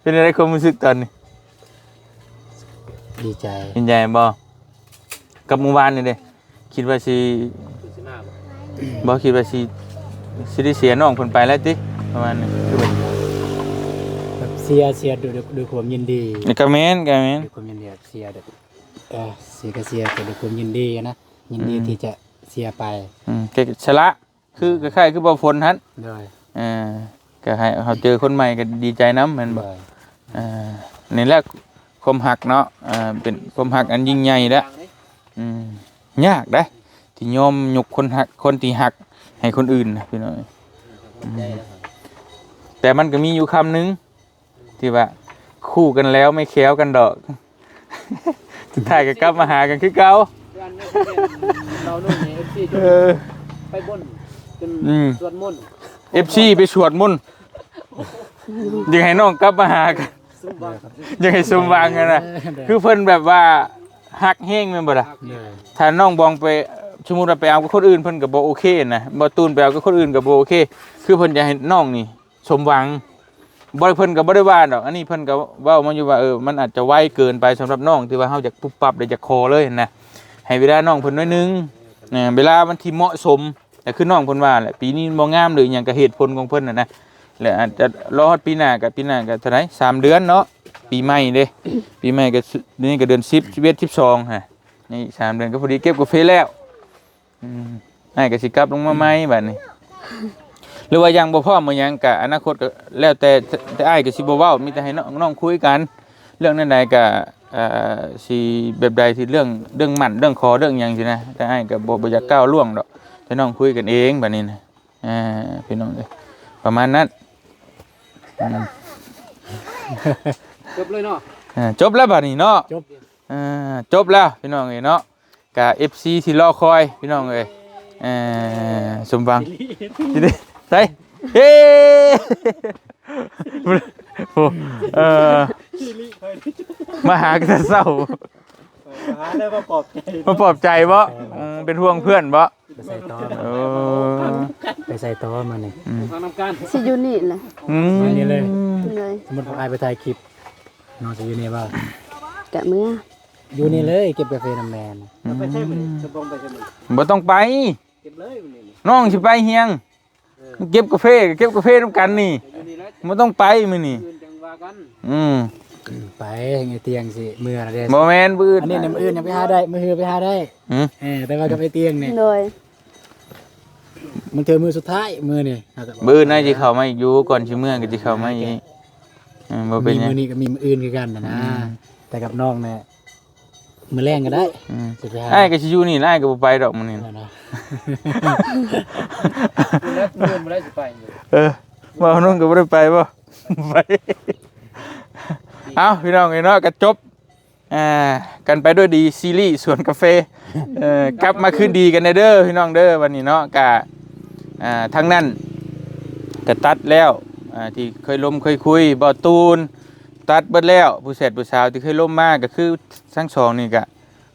ເປັນຈັ່ງໃດຄວາມຮູ້ສຶກຕອນນີ້? ດີໃຈ ດີໃຈບໍ່? ກັບມື້ວານນີ້ເດ້ ຄິດວ່າຊິ ບໍ່ ຄິດວ່າຊິ ຊິໄດ້ເສຍນ້ອງເພິ່ນໄປແລ້ວຕິ ປະມານນີ້ ຄືແບບ ແບບເສຍ ເສຍດ້ວຍ ດ້ວຍຄວາມຍິນດີ ກໍແມ່ນ ກໍແມ່ນ ດ້ວຍຄວາມຍິນດີ ເສຍແບບ ເອີ ເສຍກໍເສຍ ແຕ່ດ້ວຍຄວາມຍິນດີນະ ຍິນດີ ອືມ ທີ່ຈະເສຍໄປ ອືມ ກໍສະຫຼະ ຄື ອືມ ຄ້າຍໆຄືບໍ່ຝົນຫັ້ນ ໂດຍ ເອີ ກໍໃຫ້ເຮົາເຈີຄົນໃໝ່ກໍດີໃຈນຳແມ່ນບໍ່? ໂດຍ ເອີ ນີ້ແຫຼະຄວາມຮັກເນາະ ເອີ ເປັນຄວາມຮັກອັນຍິ່ງໃຫຍ່ແລ້ວ ອືມ ຍາກເດ້ ທີ່ຍອມຍົກຄົນຮັກ ຄົນທີ່ຮັກໃຫ້ຄົນອື່ນນະ ພີ່ນ້ອງ ອືມ ແຕ່ມັນກໍມີຢູ່ຄຳໜຶ່ງ ທີ່ວ່າຄູ່ກັນແລ້ວໄມ່ແຄ້ວກັນດອກ ສຸດທ້າຍກໍກັບມາຫາກັນຄືເກົ່າ. ເອີ ໄປບົນຈົນ ອືມ ສວດມົນ ເອັຟຊີໄປສວດມົນ ຢາກໃຫ້ນ້ອງກັບມາຫາກັນ ສົມຫວັງ ຢາກໃຫ້ສົມຫວັງຫັ້ນນະ. ເອີ ຄືເພິ່ນແບບວ່າຮັກແຮງແມ່ນບໍ່ລະ? ຮັກແຮງ. ຖ້ານ້ອງບອງໄປ ສົມມຸດວ່າໄປເອົາກັບຄົນອື່ນ ເພິ່ນກໍບໍ່ໂອເຄນະ, ບໍ່ຕູນໄປເອົາກັບຄົນອື່ນກໍບໍ່ໂອເຄ. ຄືເພິ່ນຢາກໃຫ້ນ້ອງນີ້ ສົມຫວັງ. ບໍ່ ເພິ່ນກໍບໍ່ໄດ້ວ່າດອກ, ອັນນີ້ເພິ່ນກໍເວົ້າມາຢູ່ວ່າ ເອີ ມັນອາດຈະໄວເກີນໄປສຳລັບນ້ອງ ທີ່ວ່າເຮົາຢາກປຸບປັບ ແລະ ຢາກຂໍເລີຍນະ. ໃຫ້ເວລານ້ອງເພິ່ນໜ້ອຍໜຶ່ງ ເອີ ເວລາມັນທີ່ເໝາະສົມ. ແຕ່ຄືນ້ອງເພິ່ນວ່າແຫຼະ ປີນີ້ບໍ່ງາມ ຫຼື ອີ່ຫຍັງ ກໍເຫດຜົນຂອງເພິ່ນຫັ້ນນະ. ແລະ ອາດຈະລໍຮອດປີໜ້າ ກໍ ປີໜ້າກໍເທົ່າໃດ ສາມເດືອນເນາະ, ປີໃໝ່ເດ້. ປີໃໝ່ກໍ ນີ້ກໍເດືອນສິບ ສິບເອັດ ສິບສອງ ຮະ ນີ້ສາມເດືອນກໍພໍດີເກັບກາເຟແລ້ວ. ອືມ ອ້າຍກໍຊິກັບລົງມາໃໝ່ບາດນີ້ ຫຼືວ່າຍັງບໍ່ພ້ອມບໍ່ຫຍັງ ກະອະນາຄົດກໍແລ້ວແຕ່ ແຕ່ອ້າຍກໍຊິບໍ່ເວົ້າ ມີແຕ່ໃຫ້ນ້ອງ ນ້ອງຄຸຍກັນ ເລື່ອງແນວໃດກໍ ເອີ ຊິແບບໃດ ທີ່ເລື່ອງ ເລື່ອງໝັ້ນ ເລື່ອງຂໍ ເລື່ອງຫຍັງຊີ້ນະ. ແຕ່ອ້າຍກໍບໍ່ ບໍ່ຢາກກ້າວລ່ວງດອກ ແຕ່ນ້ອງຄຸຍກັນເອງບາດນີ້ນະ. ອ່າ ພີ່ນ້ອງເອີຍ ປະມານນັ້ນ. ອືມ ຈົບເລີຍເນາະ. ອ່າ ຈົບແລ້ວບາດນີ້ເນາະ. ຈົບ ອ່າ ຈົບແລ້ວພີ່ນ້ອງເອີຍເນາະ. ກະເອັຟຊີທີ່ລໍຄອຍ ພີ່ນ້ອງເອີຍ ເອີ ສົມຫວັງ ໃສ ເອີ ໂອ້ ເອີ ມາຫາກັນແຕ່ເຊົ້າ ມາຫາແລ້ວມາປອບໃຈ ມາປອບໃຈບໍ່? ອືມ ເປັນຫ່ວງເພື່ອນບໍ່? ໄປໃສຕໍ່? ເອີ ໄປໃສຕໍ່ມື້ນີ້? ອືມ ມານຳກັນ ຊິຢູ່ນີ້ແຫຼະ. ອືມ ຢູ່ນີ້ເລີຍ ເລີຍ. ສົມມຸດພວກອ້າຍໄປຖ່າຍຄລິບ ນ້ອງຊິຢູ່ນີ້ບໍ່? ກະເມືອ ຢູ່ນີ້ເລີຍ ເກັບກາເຟນຳແມ່. ອືມ ໄປໃສມື້ນີ້? ສົມຫວັງໄປໃສມື້ນີ້? ບໍ່ຕ້ອງໄປ ເກັບເລີຍມື້ນີ້ ນ້ອງຊິໄປຫຍັງ? ເອີ ເກັບກາເຟ ເກັບກາເຟນຳກັນນີ້ ຢູ່ນີ້ແຫຼະ ບໍ່ຕ້ອງໄປມື້ນີ້ ມື້ອື່ນຈັ່ງວ່າກັນ. ອືມ ໄປໃຫ້ຕຽງຊິເມືອແລ້ວເດ້. ບໍ່ແມ່ນ ມື້ອື່ນ ອັນນີ້ນະ ມື້ອື່ນຍັງໄປຫາໄດ້ ມື້ຮືໄປຫາໄດ້. ອືມ ເອີ ແຕ່ວ່າກັບໄອ້ຕຽງນີ້ ໂດຍ ບາງເທື່ອມື້ສຸດທ້າຍ ມື້ນີ້ ມື້ອື່ນນະຊິເຂົ້າມາອີກຢູ່ ກ່ອນຊິເມືອກໍຊິເຂົ້າມາອີກ. ເອີ ບໍ່ເປັນຫຍັງ ມີມື້ນີ້ກໍມີມື້ອື່ນຄືກັນນະ. ອືມ ແຕ່ກັບນ້ອງນະ ມື້ແລງກໍໄດ້. ອືມ ຊິໄປຫາ ອ້າຍກໍຊິຢູ່ນີ້ແຫຼະ ອ້າຍກໍບໍ່ໄປດອກມື້ນີ້. ແລ້ວນະ ມື້ອື່ນບໍ່ໄດ້ຊິໄປຢູ່. ເອີ ວ່ານ້ອງກໍບໍ່ໄດ້ໄປບໍ່? ໄປ. ເອົ້າ ພີ່ນ້ອງເອີຍເນາະ ກໍຈົບ ອ່າ ກັນໄປດ້ວຍດີ ຊີຣີສວນກາເຟ. ເອີ ກັບມາຄືນດີກັນແດ່ເດີພີ່ນ້ອງເດີ ວັນນີ້ເນາະ. ກະ ອ່າ ທາງນັ້ນກະຕັດແລ້ວ ອ່າ ທີ່ເຄີຍລົມເຄີຍຄຸຍ ບໍ່ຕູນ ຕັດເບິດແລ້ວ. ຜູ້ແຊດຜູ້ສາວທີ່ເຄີຍລົມມາ ກໍຄືທັງສອງນີ້ກະ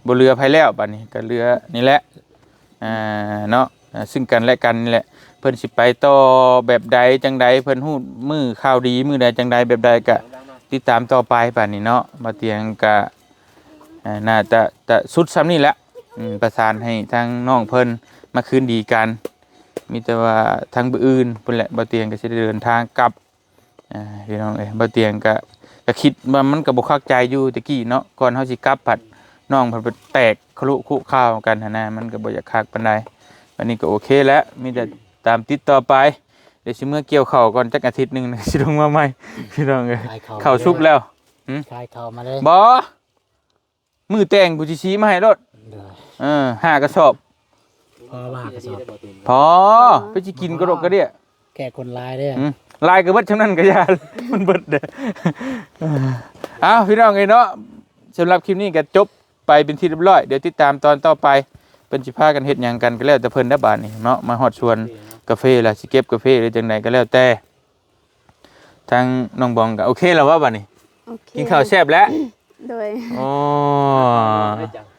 ບໍ່ເຫຼືອໃຜແລ້ວ. ບັດນີ້ກໍເຫຼືອນີ້ແຫຼະ ອ່າ ເນາະ ອ່າ ຊຶ່ງກັນແລະກັນນີ້ແຫຼະ. ເພິ່ນຊິໄປຕໍ່ແບບໃດຈັ່ງໃດ ເພິ່ນຮູ້ມື້ຂ່າວດີມື້ໃດຈັ່ງໃດແບບໃດ ກະຕິດຕາມຕໍ່ໄປ. ບາດນີ້ເນາະ ບ່າວຕຽງກະ ອ່າ ໜ້າຈະ ຈະສຸດສ່ຳນີ້ແຫຼະ. ອືມ ປະສານໃຫ້ທາງນ້ອງເພິ່ນມາຄືນດີກັນ. ມີແຕ່ວ່າທາງມື້ອື່ນພຸ້ນແຫຼະ ບ່າວຕຽງກໍຊິໄດ້ເດີນທາງກັບ. ອ່າ ພີ່ນ້ອງເອີຍ ບ່າວຕຽງກະ ກະຄິດວ່າມັນກະບໍ່ຄັກໃຈຢູ່ແຕ່ກີ້ເນາະ. ກ່ອນເຮົາຊິກັບພັດ ນ້ອງພັດໄປແຕກຄະລຸຄຸຂ່າວກັນຫັ້ນນະ ມັນກະບໍ່ຢາກຄັກປານໃດ. ບັດນີ້ກະໂອເຄແລ້ວ ມີແຕ່ຕາມຕິດຕໍ່ໄປ. ດຽວຊິເມືອກ່ຽວເຂົ້າກ່ອນຈັກອາທິດໜຶ່ງ ຊິລົງມາໃໝ່ ພີ່ນ້ອງເອີຍ. ຂາຍເຂົ້າ ເຂົ້າສຸກແລ້ວ. ຫຶ? ຂາຍເຂົ້າມາເລີຍ. ບໍ່ ມື້ແຕ່ງກູຊິຊີ້ມາໃຫ້ໂລດ. ໂດຍ ເອີ ຫ້າກະສອບ. ພໍບໍ່ຫ້າກະສອບ? ພໍ ອໍ ໄປຊິກິນກະດົກກະເດຍ. ແຂກຄົນຫຼາຍເດ້. ຫຶ? ຫຼາຍກະເບິດຊ່ຳນັ້ນກະຢ່າ ມັນເບິດເດ້. ເອົ້າ ພີ່ນ້ອງເອີຍເນາະ ສຳລັບຄລິບນີ້ກະຈົບໄປເປັນທີ່ຮຽບຮ້ອຍ. ດຽວຕິດຕາມຕອນຕໍ່ໄປ ເພິ່ນຊິພາກັນເຮັດຫຍັງກັນກະແລ້ວແຕ່ເພິ່ນເດີບາດນີ້ເນາະ. ມາຮອດສວນກາເຟແລ້ວ ຊິເກັບກາເຟຫຼືຈັ່ງໃດກະແລ້ວແຕ່. ທາງນ້ອງບອງກໍໂອເຄແລ້ວວະບັດນີ້? ໂອເຄ ກິນເຂົ້າແຊບແລ້ວ? ໂດຍ ໂອ້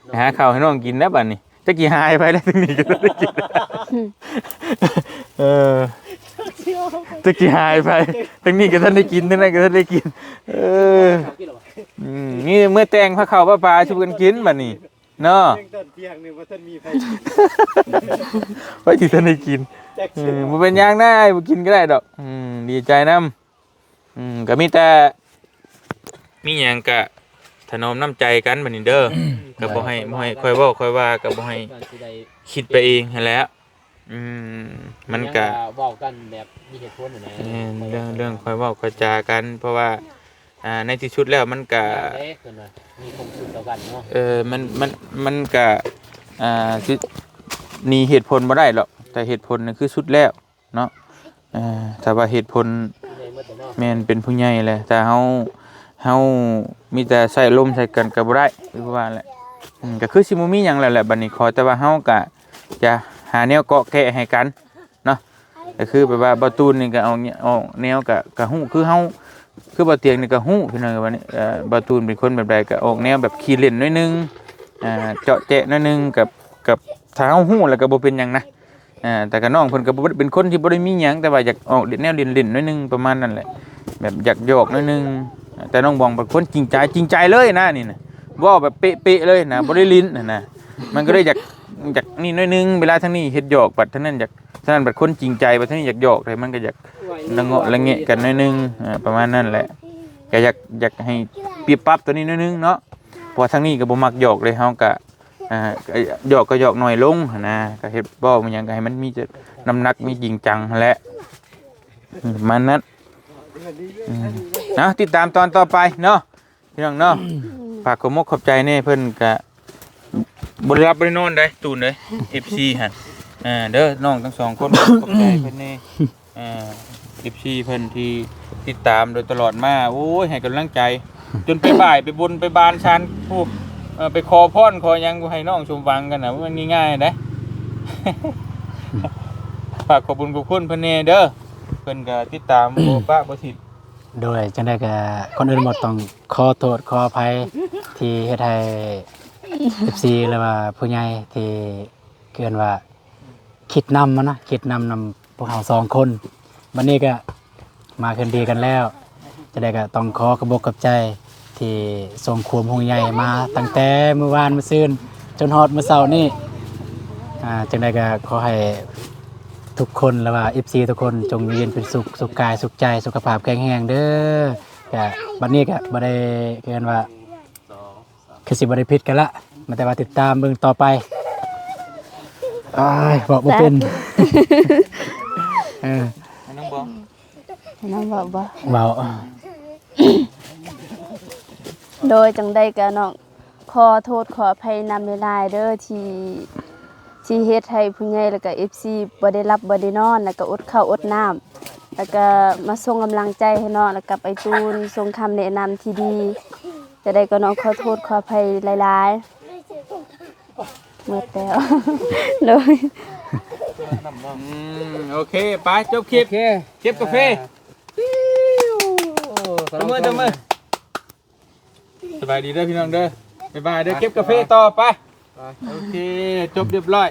ໄປຫາເຂົ້າໃຫ້ນ້ອງກິນແລ້ວບັດນີ້. ຈັກຊິຫາຍໄປແລ້ວ ທາງນີ້ກໍທັນໄດ້ກິນ. ເອີ ຈັກຊິຫາຍໄປ ທາງນີ້ກໍທັນໄດ້ກິນ ທາງນັ້ນກໍທັນໄດ້ກິນ. ເອີ ອືມ ນີ້ເມືອແຕ່ງພາເຂົ້າພາປາສູ່ກັນກິນບັດນີ້. ເນາະ ຍັງຕອນທ່ຽງນີ້ບໍ່ທັນມີໃຜ ໃຜຊິທັນໄດ້ກິນ. ເອີ ບໍ່ເປັນຫຍັງນະ ອ້າຍບໍ່ກິນກໍໄດ້ດອກ. ອືມ ດີໃຈນຳ. ອືມ ກໍມີແຕ່ ມີຫຍັງກະຖະໜອມນ້ຳໃຈກັນບັດນີ້ເດີ. ກໍບໍ່ໃຫ້ ບໍ່ໃຫ້ຂ້ອຍເວົ້າຂ້ອຍວ່າ ກໍບໍ່ໃຫ້ຄິດໄປເອງຫັ້ນແຫຼະ. ອືມ ມັນກະ ເວົ້າກັນແບບມີເຫດຜົນຫັ້ນແຫຼະ. ແມ່ນ ເລື່ອງ ເລື່ອງຄ່ອຍເວົ້າຄ່ອຍຈາກັນ ເພາະວ່າ ອ່າ ໃນທີ່ສຸດແລ້ວມັນກະ ມີຄວາມສຸກຕໍ່ກັນເນາະ. ເອີ ມັນ ມັນ ມັນກະ ອ່າ ຊິໜີເຫດຜົນບໍ່ໄດ້ດອກ ແຕ່ເຫດຜົນນັ້ນຄືສຸດແລ້ວເນາະ. ເອີ ຖ້າວ່າເຫດຜົນ ແມ່ນເປັນຜູ້ໃຫຍ່ແຫຼະ ຖ້າເຮົາ ເຮົາມີແຕ່ໃຊ້ລົມໃສ່ກັນກໍບໍ່ໄດ້ ຄືວ່າແຫຼະ ອືມ ກໍຄືຊິບໍ່ມີຫຍັງແລ້ວແຫຼະ ບັດນີ້ຂໍແຕ່ວ່າເຮົາກໍຈະຫາແນວເກາະແກະໃຫ້ກັນເນາະ ກໍຄືແບບວ່າບ່າວຕູນນີ້ກໍອອກ ອອກແນວກໍ ກໍຮູ້ ຄືເຮົາ ຄືບ່າວຕຽງນີ້ກໍຮູ້ ພີ່ນ້ອງ ວ່ານີ້ ເອີ ບ່າວຕູນເປັນຄົນແບບໃດ ກໍອອກແນວແບບຂີ້ຫຼິ້ນໜ້ອຍໜຶ່ງ ອ່າ ເຈາະແຈະໜ້ອຍໜຶ່ງ ກັບ ກັບ ຖ້າເຮົາຮູ້ແລ້ວກໍບໍ່ເປັນຫຍັງນະ ອ່າ ແຕ່ກໍນ້ອງເພິ່ນກໍບໍ່ ເປັນຄົນທີ່ບໍ່ໄດ້ມີຫຍັງ ແຕ່ວ່າຢາກອອກແນວຫຼິ້ນໆໜ້ອຍໜຶ່ງ ປະມານນັ້ນແຫຼະ ແບບຢາກຫຍອກໜ້ອຍໜຶ່ງ ແຕ່ນ້ອງບອງເປັນຄົນຈິງໃຈ ຈິງໃຈເລີຍນະ ນີ້ນະ ເວົ້າແບບເປະໆເລີຍນະ ບໍ່ໄດ້ຫຼິ້ນຫັ້ນນະ ມັນກໍເລີຍຢາກ ຢາກນີ້ໜ້ອຍໜຶ່ງ ເວລາທາງນີ້ເຮັດຫຍອກ ບັດທາງນັ້ນຢາກ ທາງນັ້ນບັດຄົນຈິງໃຈ ບັດທາງນີ້ຢາກຫຍອກເດ້ ມັນກໍຢາກລະເງາະລະແງະກັນໜ້ອຍໜຶ່ງ ອ່າ ປະມານນັ້ນແຫຼະ ກໍຢາກ ຢາກໃຫ້ປັບ ປັບຕົວນີ້ໜ້ອຍໜຶ່ງເນາະ ເພາະວ່າທາງນີ້ກໍບໍ່ມັກຫຍອກເດ້ ເຮົາກໍ ອ່າ ກໍຫຍອກກໍຫຍອກໜ້ອຍລົງຫັ້ນນະ ກໍເຮັດເວົ້າມັນຫຍັງກໍໃຫ້ມັນມີແຕ່ນ້ຳໜັກ ມີຈິງຈັງຫັ້ນແຫຼະ ອືມ ປະມານນັ້ນ ອືມ ເອົາ ຕິດຕາມຕອນຕໍ່ໄປເນາະ ພີ່ນ້ອງເນາະ ອືມ ຝາກຂອບມົກຂອບໃຈແດ່ ເພິ່ນກະບໍ່ໄດ້ຫຼັບບໍ່ໄດ້ນອນເດ້ ຕູນເດ້ ເອັຟຊີຫັ້ນ ເອີ ເດີ ນ້ອງທັງສອງຄົນ ຂອບໃຈເພິ່ນແດ່ ເອີ ເອັຟຊີເພິ່ນທີ່ຕິດຕາມໂດຍຕະຫຼອດມາ ໂອ້ຍ ໃຫ້ກຳລັງໃຈ ຈົນໄປບ່າຍ ໄປບົນ ໄປບານສານ ຜູ້ ເອີ ໄປຂໍພອນຂໍຫຍັງ ໃຫ້ນ້ອງສົມຫວັງກັນນະ ມັນງ່າຍໆເດ້ ຝາກຂອບບຸນຂອບຄຸນເພິ່ນແດ່ເດີ ເພິ່ນກະຕິດຕາມ ບໍ່ປະບໍ່ຖິ້ມ. ໂດຍ ຈັ່ງໃດກໍກ່ອນອື່ນໝົດຕ້ອງຂໍໂທດຂໍອະໄພ ທີ່ເຮັດໃຫ້ເອັຟຊີ ຫຼືວ່າຜູ້ໃຫຍ່ທີ່ເອີ້ນວ່າຄິດນຳຫັ້ນນະ ຄິດນຳ ນຳພວກເຮົາສອງຄົນ ບັດນີ້ກໍມາຄືນດີກັນແລ້ວ ຈັ່ງໃດກໍຕ້ອງຂໍຂອບອົກຂອບໃຈ ທີ່ສົ່ງຄວາມຫ່ວງໃຍມາຕັ້ງແຕ່ມື້ວານມື້ຊືນ ຈົນຮອດມື້ເຊົ້ານີ້ ອ່າ ຈັ່ງໃດກໍຂໍໃຫ້ທຸກຄົນ ຫຼືວ່າເອັຟຊີທຸກຄົນ ຈົ່ງຢູ່ເຢັນເປັນສຸກ ສຸກກາຍສຸກໃຈ ສຸຂະພາບແຂງແຮງເດີ. ກະບັດນີ້ກະບໍ່ໄດ້ ຄືກັນວ່າ ຄືຊິບໍ່ໄດ້ຜິດກັນລະ ມີແຕ່ວ່າຕິດຕາມເບິ່ງຕໍ່ໄປ. ອ້າຍ ເວົ້າບໍ່ເປັນ ເອີ ໃຫ້ນ້ອງບອງ ໃຫ້ນ້ອງເວົ້າບໍ່? ເວົ້າ ໂດຍ ຈັ່ງໃດກະນ້ອງ ຂໍໂທດຂໍອະໄພນຳຫຼາຍໆເດີ ທີ່ ທີ່ເຮັດໃຫ້ຜູ້ໃຫຍ່ ແລ້ວກະເອັຟຊີ ບໍ່ໄດ້ຫຼັບບໍ່ໄດ້ນອນ ແລ້ວກະອົດເຂົ້າອົດນ້ຳ ແລ້ວກະມາສົ່ງກຳລັງໃຈໃຫ້ນ້ອງ ແລ້ວກັບອ້າຍຕູນ ສົ່ງຄຳແນະນຳທີ່ດີ. ຈັ່ງໃດກໍນ້ອງຂໍໂທດຂໍອະໄພຫຼາຍໆ ໝົດແລ້ວ ໂດຍ ອືມ ໂອເຄ ໄປ ຈົບຄລິບ ໂອເຄ ເກັບກາເຟ ອ່າ ຕະມື ຕະມື ສະບາຍດີເດີພີ່ນ້ອງເດີ ບາຍບາຍເດີ ເກັບກາເຟຕໍ່ໄປ ໄປ ໂອເຄ ຈົບຮຽບຮ້ອຍ